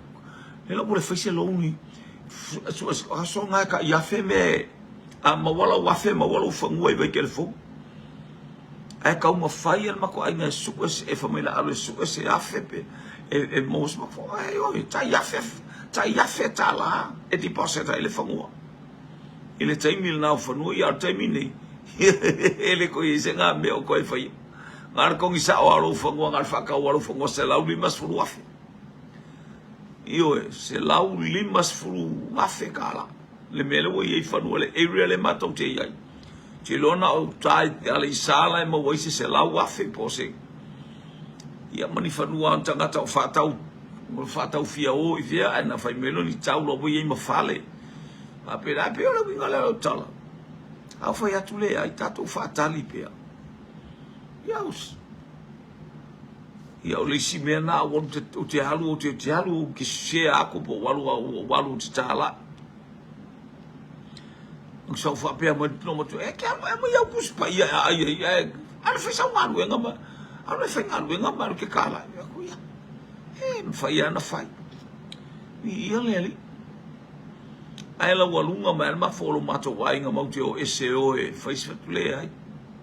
le la ua le fai se loan. Aso nga e tai afe me a maua lau afe maua lou fanua i Vaitele fou. Ae taumafai e le matou aiga e sue e fai mai la alu e sue se afe pe e maua se matou ae oi tai afe tai afe tala e deposit ai le fanua. I le taimi lena o fanua ia o le taimi nei e le toe i ai se ga mea o toe faia. Na o le togi sao lava o lou fanua, na o le faatau lava o lou fanua $150,000. Ioe, $150,000 le mea lea ua i ai fanua, le area lea matou te i ai. Ou te iloa na o uta i Aleisa la e maua ai se $100,000 po o se ia ma ni fanua o ni tagata o faatau o faatau fia o i fea ae na fai mai loa ni tau la ua i ai ma fale. Faapena, e pei o le uiga lea o lau tala. A ou fai atu leai, tatou faatali pea. Ia, ia o le isi mea na ou te alu, ou te alu, ou te share aku po o alu, ou alu ou te tālai. Ou sau faapea mai le matua, e te alu e mai au tusi paia e ai ai, e alu fai sau galuega ma, alu e fai galuega ma alu te tālai. Aku ia, e mawhai ana fai. Ia le alii. Ae laualuga mai a le mafua o lo matou aiga matou te o ese o e fai se fatu leai.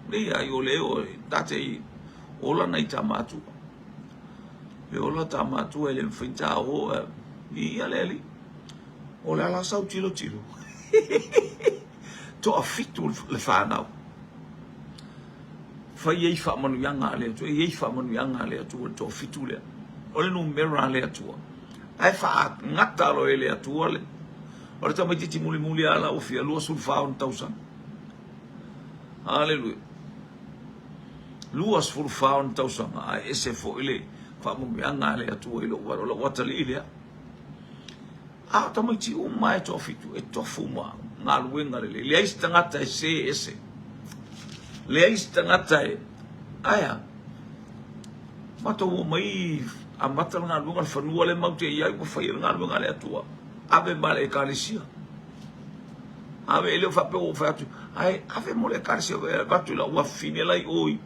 Leai o le o e tate ola nai ta matua. E ola ta matua e le mafai ta o e viia le alii. O le a la sau tilotilo. Toafitu le fanau. Fai ai faamanuiaga a le Atua. E i ai faamanuiaga a le Atua i le toafitu lea. O le numera a le Atua. Ae faagata loa e le Atua le O le tamaitiiti mulimuli lava la ua fia 24 ona tausaga. Haleluia. 24 ona tausaga ae ese foi le faamanuiaga a le Atua i lou o lou atalii lea. A o tamaiti uma e toafitu e tofu ma galuega lelei. Leai se tagata e se ese. Leai se tagata e aea. Matou omai amata le galuega le fanua lea matou te i ai ua fai ai le galuega a le Atua. Ave ma le ekalesia. Ave e le o faapea ua ou fai atu, ae ave mo le ekalesia e avatu i lau afafine la i o i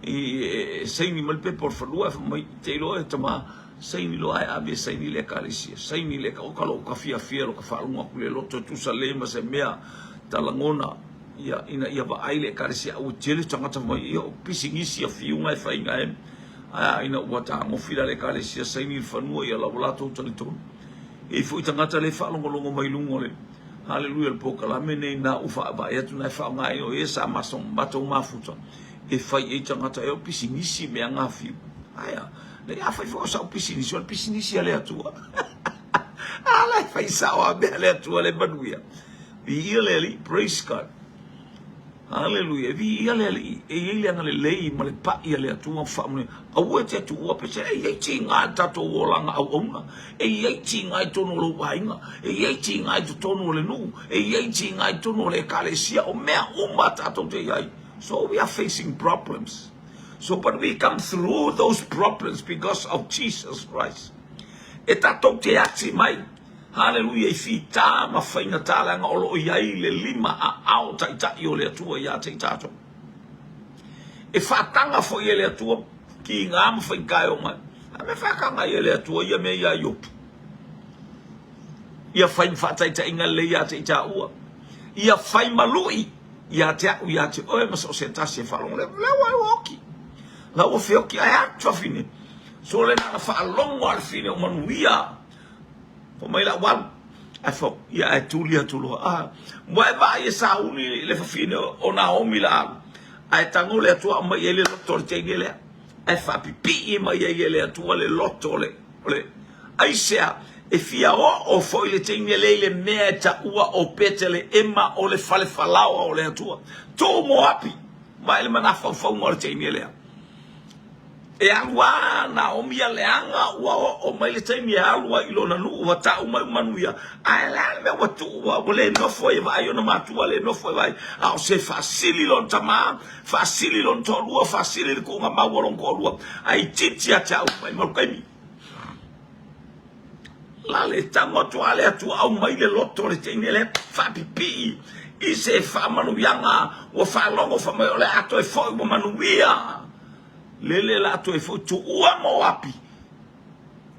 e saini mai le pepa o le fanua e fai mai te iloa e tama saini loa ae ave e saini le ekalesia saini le o ka lou ka fiafia lo ka faalogo atu le loto e tusa lelei ma se mea talagona ia ina ia vaai le ekalesia aua tele tagata mai ia o pisinisi a fiuga e faiga e ae ina ua tagofi la le ekalesia saini le fanua ia la ua latou talitonu E i ai foi tagata lea e faalogologo mai luga o le Haleluia le polokalame nei na ou vaavaai atu na e faaaoga o e sa matou mafuta e fai ai tagata e o pisinisi mea gafiu. Aia, le a fai foi o sau pisinisi, o le pisinisi a le Atua. A la e fai sao a mea le Atua le manuia. Viia le Alii, praise God. Aleluia, e viia le Alii, e i ai le agalelei ma le pai a le Atua ma faamanuia. Aua e te tuua pese, e i ai tiga i le tatou olaga auauna, e i ai tiga i totonu o lou aiga, e i ai tiga i totonu o le nuu, e i ai tiga i totonu o le ekalesia, o mea uma tatou te i ai. So we are facing problems. So but we come through those problems because of Jesus Christ. E tatou te ati mai Haleluia i fitā ma faigata leaga o lo o i ai le lima aao taitai o le Atua ia te i tatou. E faataga foi e le Atua kiga ma faigata e oo mai. A mea faataga ai e le Atua ia mea ia Iopu. Ia fai ma faataitaiga lelei ia te i taua. Ia fai ma lui ia te au ia te oe ma so o se tasi e faalogo. Lea ua oki. La ua feoki ae atu fafine. So le na faalogo a le fine o manuia. Fai mai lau alu, ae fai, ia ae tuli atu loa. Ah, ua e vaai e sauni le fafine o Naomi la alu. Ae tago le Atua aumai ai le loto o le teine lea. Ae faapipii mai ai e le Atua le loto o le, o le, aisea, e fia oo foi le teine lea i le mea e taua o Peteleema o le fale falaoa o le Atua. Tuu Moapi, vaai le manafaufauga o le teine lea. E alu a Naomi ia leaga ua oo mai le taimi e alu ai i lona nuu ua tau mai ua manuia ae le a le mea ua tuu ua ua le nofo ai e vaai ona matua le nofo e vaai a o se faasili lona tama faasili lona toalua faasili le tuuga mau o lona toalua ae itiiti ia te au mai ma le taimi. La le tago atu a le Atua aumai le loto o le teine lea faapipii i se faamanuiaga ua faalogo fai mai o le a toe foi ua manuia. Lele la toe foi tuua Moapi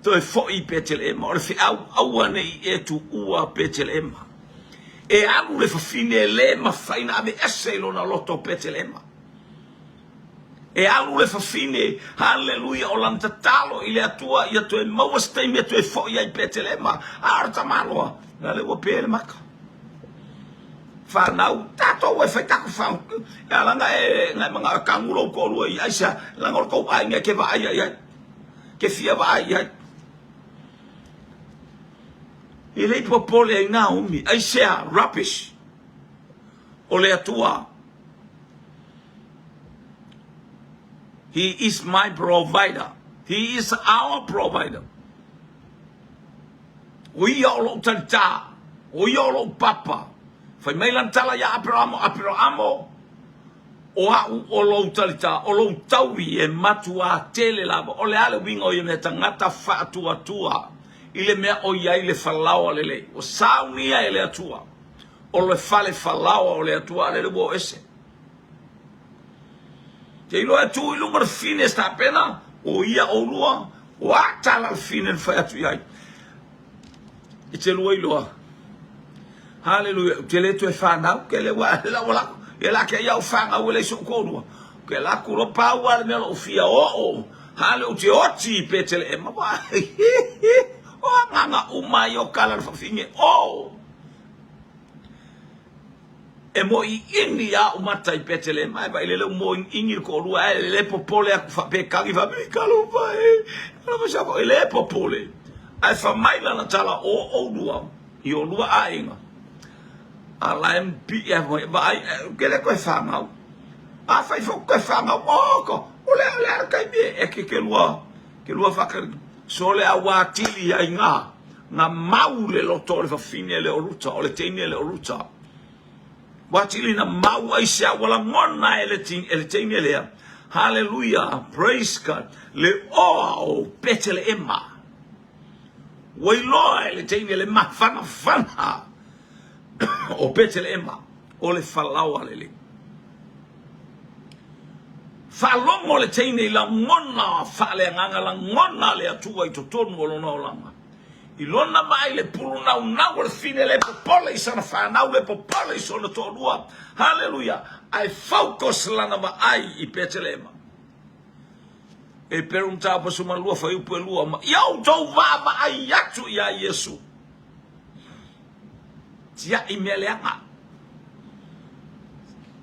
toe foi i Peteleema. O le feau aua ne i e tuua Peteleema. E alu le fafine e le mafai na aveese i lona loto Peteleema. E alu le fafine, haleluia, o lana tatalo i le Atua ia toe maua se taimi e toe foi ai i Petelema. A o le tamaloa, la le ua pe le maka. Fanau, tatou e fai taku fau. E ala na e, na e manga e kagu lou toalua i aisea, leaga o le tou aiga e ke vaai ai ai. Ke fia vaai ai. E le i popole ai Naomi, aisea, rubbish. O le Atua. He is my provider. He is our provider. O ia o lou talitā. O ia o lou papa. Fai mai lana tala iā Aperamo, Aperamo, o au o lou talitā, o lou taui e matuā tele lava. O le a le uiga o ia mea tagata faatuatua i le mea o i ai le falaoa lelei. Ua saunia e le Atua. O le fale falaoa o le Atua a lele ua o ese. Te iloa e tu i luga o le fine e tapena, o ia oulua, o a tala le fine na fai atu i ai. E te lua iloa. Haleluia, ou te le toe fanau, ke le ua la ua lako, e la ke ia o whangau e le so kōrua. Ke la kuro pau a le mea lo fia o o, hale o te oti i Petele e mawa. O nganga umai o kala le whawhinge, o! E moʻiʻini aʻu mata i Petelema, e vaai lele ua moʻiʻini le toalua, ae le popole aku faapekagi faapea, talofa e, talofa si au, e le popole. Ae fai mai lana tala, o ʻolua i ʻolua aiga, a la e piʻi ae mai, vaai, ou te le toe fanau. Afai foi ou te toe fanau, o ka, o le a le a le taimi e eke ke lua, ke lua whakari, so le a wā tili ai ngā. Na mau le loto o le fafine le o Ruta, o le teine le o Ruta. Ua tili na mau ai se ua lagona e le, e le teine lea. Hallelujah, praise God. Le oa o Peteleema. Ua iloa e le teine le mafanafana o Peteleema o le falaoa lelei. Faalogo le teine i lagona faaleagaga, lagona le Atua i totonu o lona olaga. I lona vaai le pulu naunau o le fine le popole i sana fanau, le popole i sona toalua. Haleluia! Ae focus lana vaai i Petelema. E Peru mataupu 12 fuaiupu e 2 ma ia outou vaavaai atu iā Iesu. Tiai mea leaga.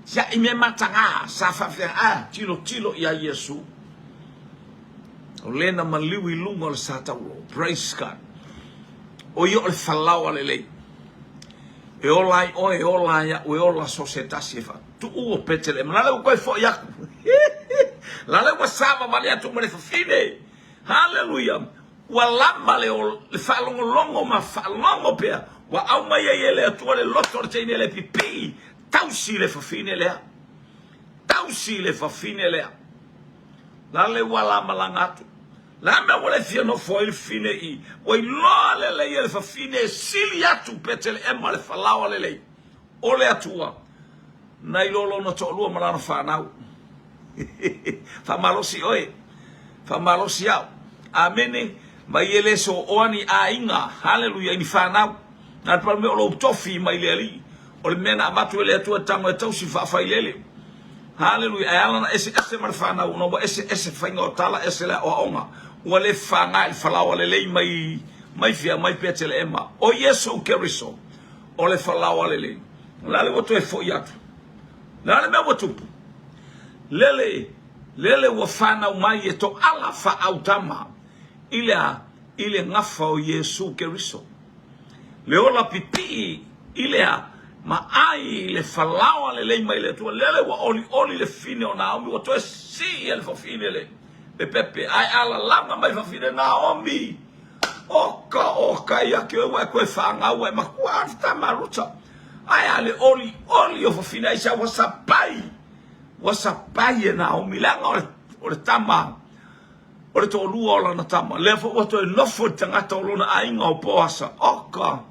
Tiai mea matagā sa faafeaga. A, tilotilo iā Iesu. O le na maliu i luga o le sa taulo. Praise God. O ia o le falaoa lelei. E ola ai oe, e ola ai au, e ola so se tasi e fa. Tuu o Petelema. La le ua toe foi aku. La le ua savavali atu ma le fafine. Haleluia! Ua lava le, le faalogologo ma faalogo pea, ua aumai ai e le Atua le loto o le teine le pipii, tausi le fafine lea. Tausi le fafine lea. La le ua la malaga atu. La mea ua le fia nofo ai le fafine i, ua iloa lelei e le fafine e sili atu Peteleema le falaoa lelei o le Atua nai lo lona toalua ma lana fanau. Faamalosi oe. Faamalosi au. Amene. Mai e le sooa ni aiga. Haleluia. I ni fanau. Na le pau mea o lou tofi mai le Alii. O le mea na avatu e le Atua e tago e tausi faafailele. Haleluia. Ae ala na eseese ma le fanau ona ua eseese faiga o tala, ese le aoaoga. Ua le faga i le falaoa lelei mai mai fea mai Peteleema. O Iesu Keriso o le falaoa lelei. O le a le ua toe foi atu? Le a le mea ua tupu? Lele, lele ua fanau mai e toala faaautama i le a? I le gafa o Iesu Keriso. Le ola pipii i le a? Ma ai i le falaoa lelei mai le Atua. Lele ua olioli le fine o Naomi, ua toe sii e le fafine le, le pepe, ae alalaga mai fafine Naomi. Oka, oka ia ke oe ua e koe whangau ua e makua a tama Ruta. Ae a le oli oli o fafine ai sa ua sapai. Ua sapai e Naomi. Leaga o le, o le tama. O le toalua o lana tama, lea foi ua toe nofo i le tagata o lona aiga o Poasa. Oka,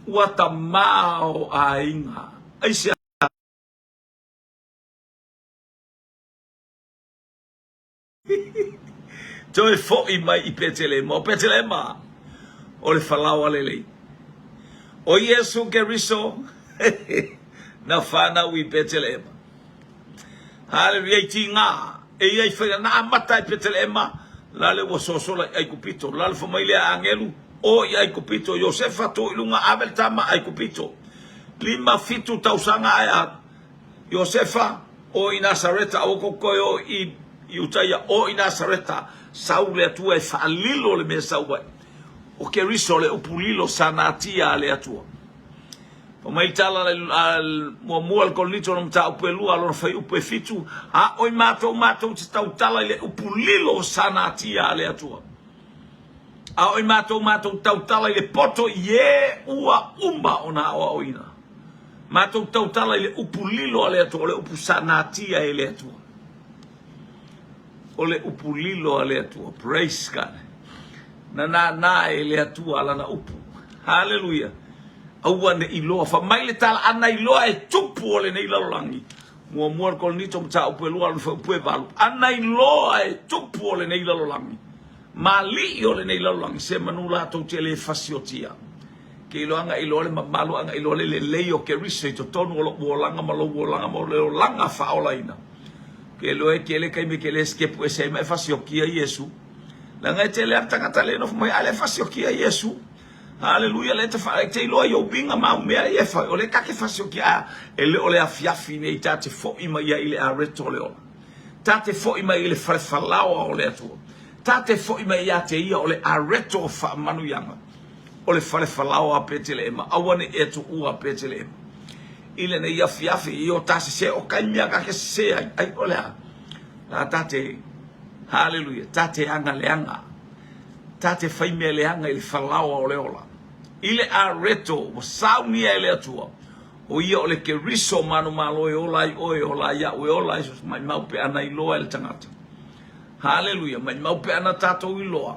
ua tamā o aiga. Aisea? Toe foi mai i Petelema. O Petelema, o le falaoa lelei. O Iesu Keriso na fanau i Petelema. Haleluia i tigā e ia i whaia na amata i Petelema, lale ua sosola i Aikupito. Lale fai mai lea angelu, o i Aikupito, Iosefa tu i luga ave le tama Aikupito. 57 tausaga ae a Iosefa, o i Nasareta, aua kou toe o i Iutaia, o i Nasareta, sau le Atua e faalilo le mea sau ai. O Keriso le upu lilo sa natia a le Atua. Fai mai le tala a muamua le Korinito lona mataupu e lua lona fuaiupu e fitu, a oi matou matou te tautala i le upu lilo sa natia a le Atua. A oi matou matou tautala i le poto i e ua uma ona aoaoina. Matou tautala i le upu lilo a le Atua, o le upu sa natia e le Atua. O le upu lilo a le Atua. Praise God. Na nānā e le Atua lana upu. Haleluia. Aua ne i loa. Fai mai le tala, ana iloa e tupu o lenei lalolagi. Muamua le Korinito mataupu e lua, lona fuaiupu e valu. Ana iloa e tupu o lenei lalolagi. Ma alii o lenei lalolagi, se manu latou te le fasiotia. Ke iloa aga iloa le mamalu aga iloa le lelei o Keriso i totonu o lo'u olaga ma lou olaga ma le olaga faaolaina. Ke iloa e tele taimi e te le sikepu ese ai ma e fasiokia Iesu. Leaga e tele lava tagata le nofo mai a le fasiokia Iesu. Haleluia le te fa te iloa i ou uiga ma au mea ia e fai o le ta te fasiokia a e le o le afiafi nei ta te fo'i mai ai i le areto o le ola. Ta te fo'i mai i le fale falaoa o le Atua. Ta te fo'i mai ia te ia o le areto o faamanuiaga. O le fale falaoa a Peteleema, aua ne i e tuua Peteleema. I lenei afiafi, i o ta sese o kai mea ka ke sese ai, ai o le a? La ta te, haleluia, ta te aga leaga, ta te fai mea leaga i le falaoa o le ola. I le areto ua saunia e le Atua, o ia o le Keriso manumalo e ola ai oe, ola ai au e ola ai so maimau pe ana iloa e le tagata. Haleluia! Maimau pe ana tatou iloa,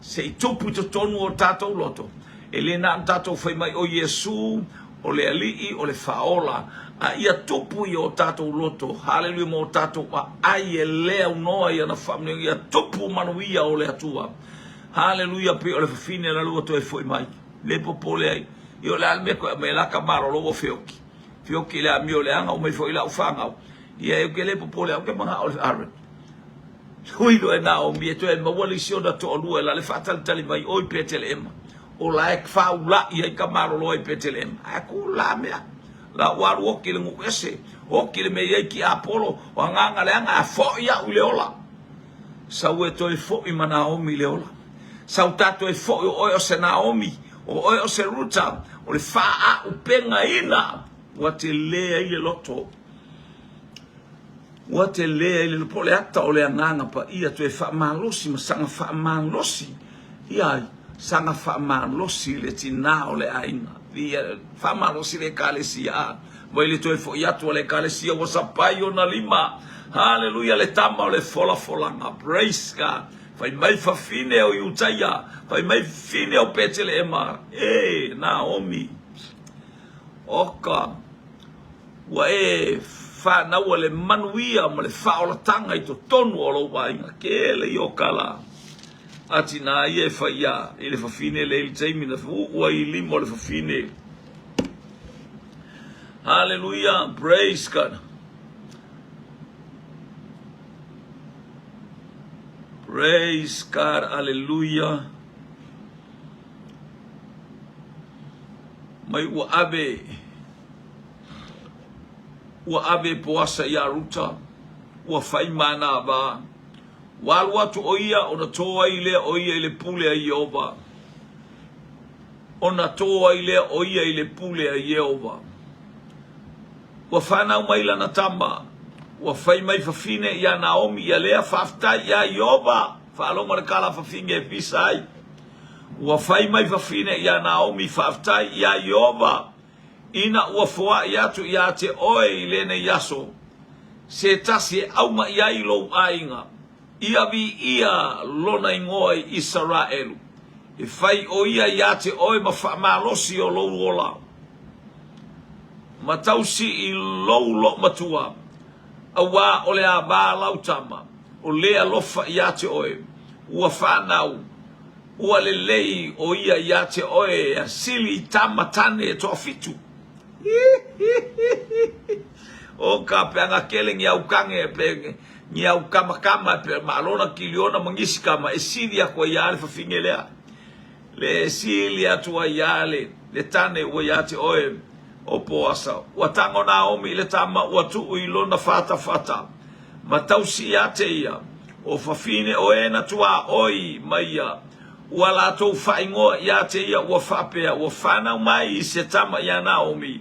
se i tupu i totonu o tatou loto, e le na ona tatou fai mai o Iesu o le Alii o le Faaola, a ia tupu i o tatou loto, haleluia, ma o tatou aai e le aunoa i ana faamanuiaga, ia tupu manuia o le Atua. Haleluia! Pei o le fafine la ua toe foi mai, le popole ai, ia o le a le mea toe aumai la ka malolo ua feoki. Feoki i le amio leaga, omai foi lau fanau. Ia e ke le popole au ke manao le Aaron. Hui loa e Naomi e toe maua le isi ona toalua e la le faatalitali mai o i Peteleema. O la e faaula'i ai ka malolo ai Peteleema. Ae ku la mea. La ua alu oki le nuu ese, oki le mea i ai ki Apolo, o agaga leaga a fo'i a'u i le ola. Sau e toe fo'i ma Naomi i le ola. Sau tatou e fo'i o oe o se Naomi, o oe o se Ruta, o le faaaupegaina ua tele ai le loto. Ua tele ai le po o le ata o le Agaga Paia toe faamalosi ma saga faamalosi ia ai, saga faamalosi le tinā o le aiga. Ia faamalosi le Ekalesia, a mai le toe foi atu a le Ekalesia ua sapai ona lima. Haleluia le tama o le folafolaga. Praise God. Fai mai fafine o Iutaia, fai mai fafine o Peteleema, e Naomi, oka. Ua e fanaua le manuia ma le faaolataga i totonu o lou aiga. Kele i o kala a tinā ia e fai ia i le fafine le i le taimi na uu ai i lima o le fafine. Hallelujah, praise God. Praise God, hallelujah. Mai ua ave Ua ave Poasa iā Ruta, ua fai ma nā wā. Ua alu atu ʻo ia ona tō ai lea ʻo ia i le pule a Iēhova. Ona tō ai lea ʻo ia i le pule a Iēhova. Ua whānau mai lana tama, ua fai mai fafine iā Naomi ia lea, Faafetai iā Iēhova! Faalogo le kala fafine e pisa ai. Ua fai mai fafine iā Naomi, Faafetai iā Iēhova! Ina ua foaʻi atu iā te ʻoe i lenei aso, se tasi e ʻaumaʻi ai lou aiga. Ia viia lona igoa i Isaraelu. E fai ʻo ia iā te ʻoe ma faamalosi o lou ola, ma tausi i lou loomatua, auā o le āwā lau tama, o le alofa iā te ʻoe, ua whānau, ua lelei ʻo ia iā te ʻoe a sili i tama tane e toafitu. O ka peanga kele ni au kange pe ni au kama kama pe malona kiliona mangisi kama e sili aku ai ia le fafine lea. Le sili atu ai ia le le tane ua ia te oe o Poasa. Ua tago Naomi i le tama ua tuu i lona fatafata. Ma tausi ia te ia, o fafine o e na tuaoi ma ia. Ua latou faaigoa ia te ia ua faapea, ua fanau mai i se tama iā Naomi.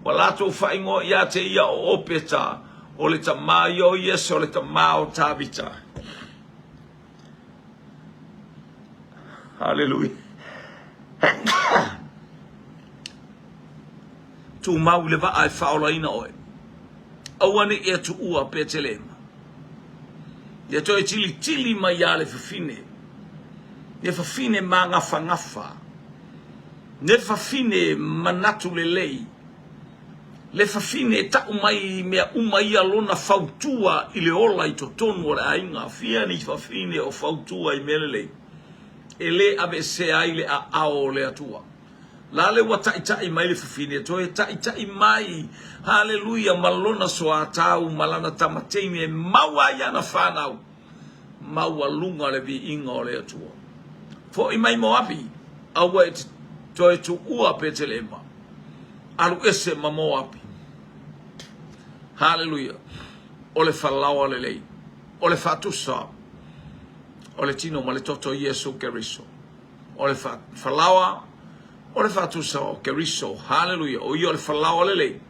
Ua latou faaigoa ia te ia o Opeta, o le tama ia o Iese o le tama o Tavita. Haleluia. Tumau i le vaa e faaolaina oe. Aua ne i e tuua Petelema. Ia toe tilitili mai ia le fafine. Le fafine magafagafa. Le fafine manatu lelei. Le fafine e tau mai i mea uma ia lona fautua i le ola i totonu o le aiga. Fia ni fafine o fautua i mea lelei e le aveesea ai le aao o le Atua. Lale ua taitai mai le fafine, toe taitai mai, haleluia, ma lona soatau ma lana tamateine e maua ai ana fanau, maualuga le viiga o le Atua. Foi mai Moapi, aua e te toe tuua Petelema. Alu ese ma Moapi. Haleluia. O le falaoa lelei, o le faatusa, o le tino ma le toto Iesu Keriso. O le falaoa, o le faatusa o Keriso. Haleluia. O ia o le falaoa lelei.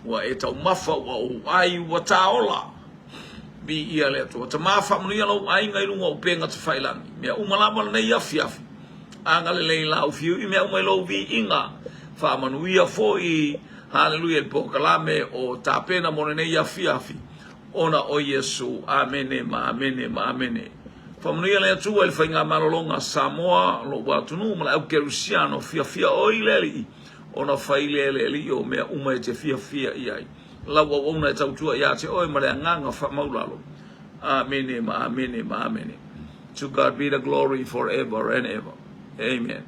Ua e taumafa, ua ou ai, ua tāola. Viia le Atua. Tama faamanuia lou aiga i luga o upega tafailagi. Mea uma lava lenei afiafi. Agalelei lau fiu i mea uma i lou viiga. Faamanuia foi, haleluia, i le polokalame o tapena mo lenei afiafi. Ona o Iesu. Amene ma amene ma amene. Faamanuia le Atua i le faigamalologa a Samoa, lou atunuu ma le au Kerisiano, fiafia oi le Alii, ona fai lea e le Alii o mea uma e te fiafia i ai. Lau auauna e tautua ia te oe ma le agaga faamaulalo. Amene ma amene ma amene. To God be the glory forever and ever. Amen.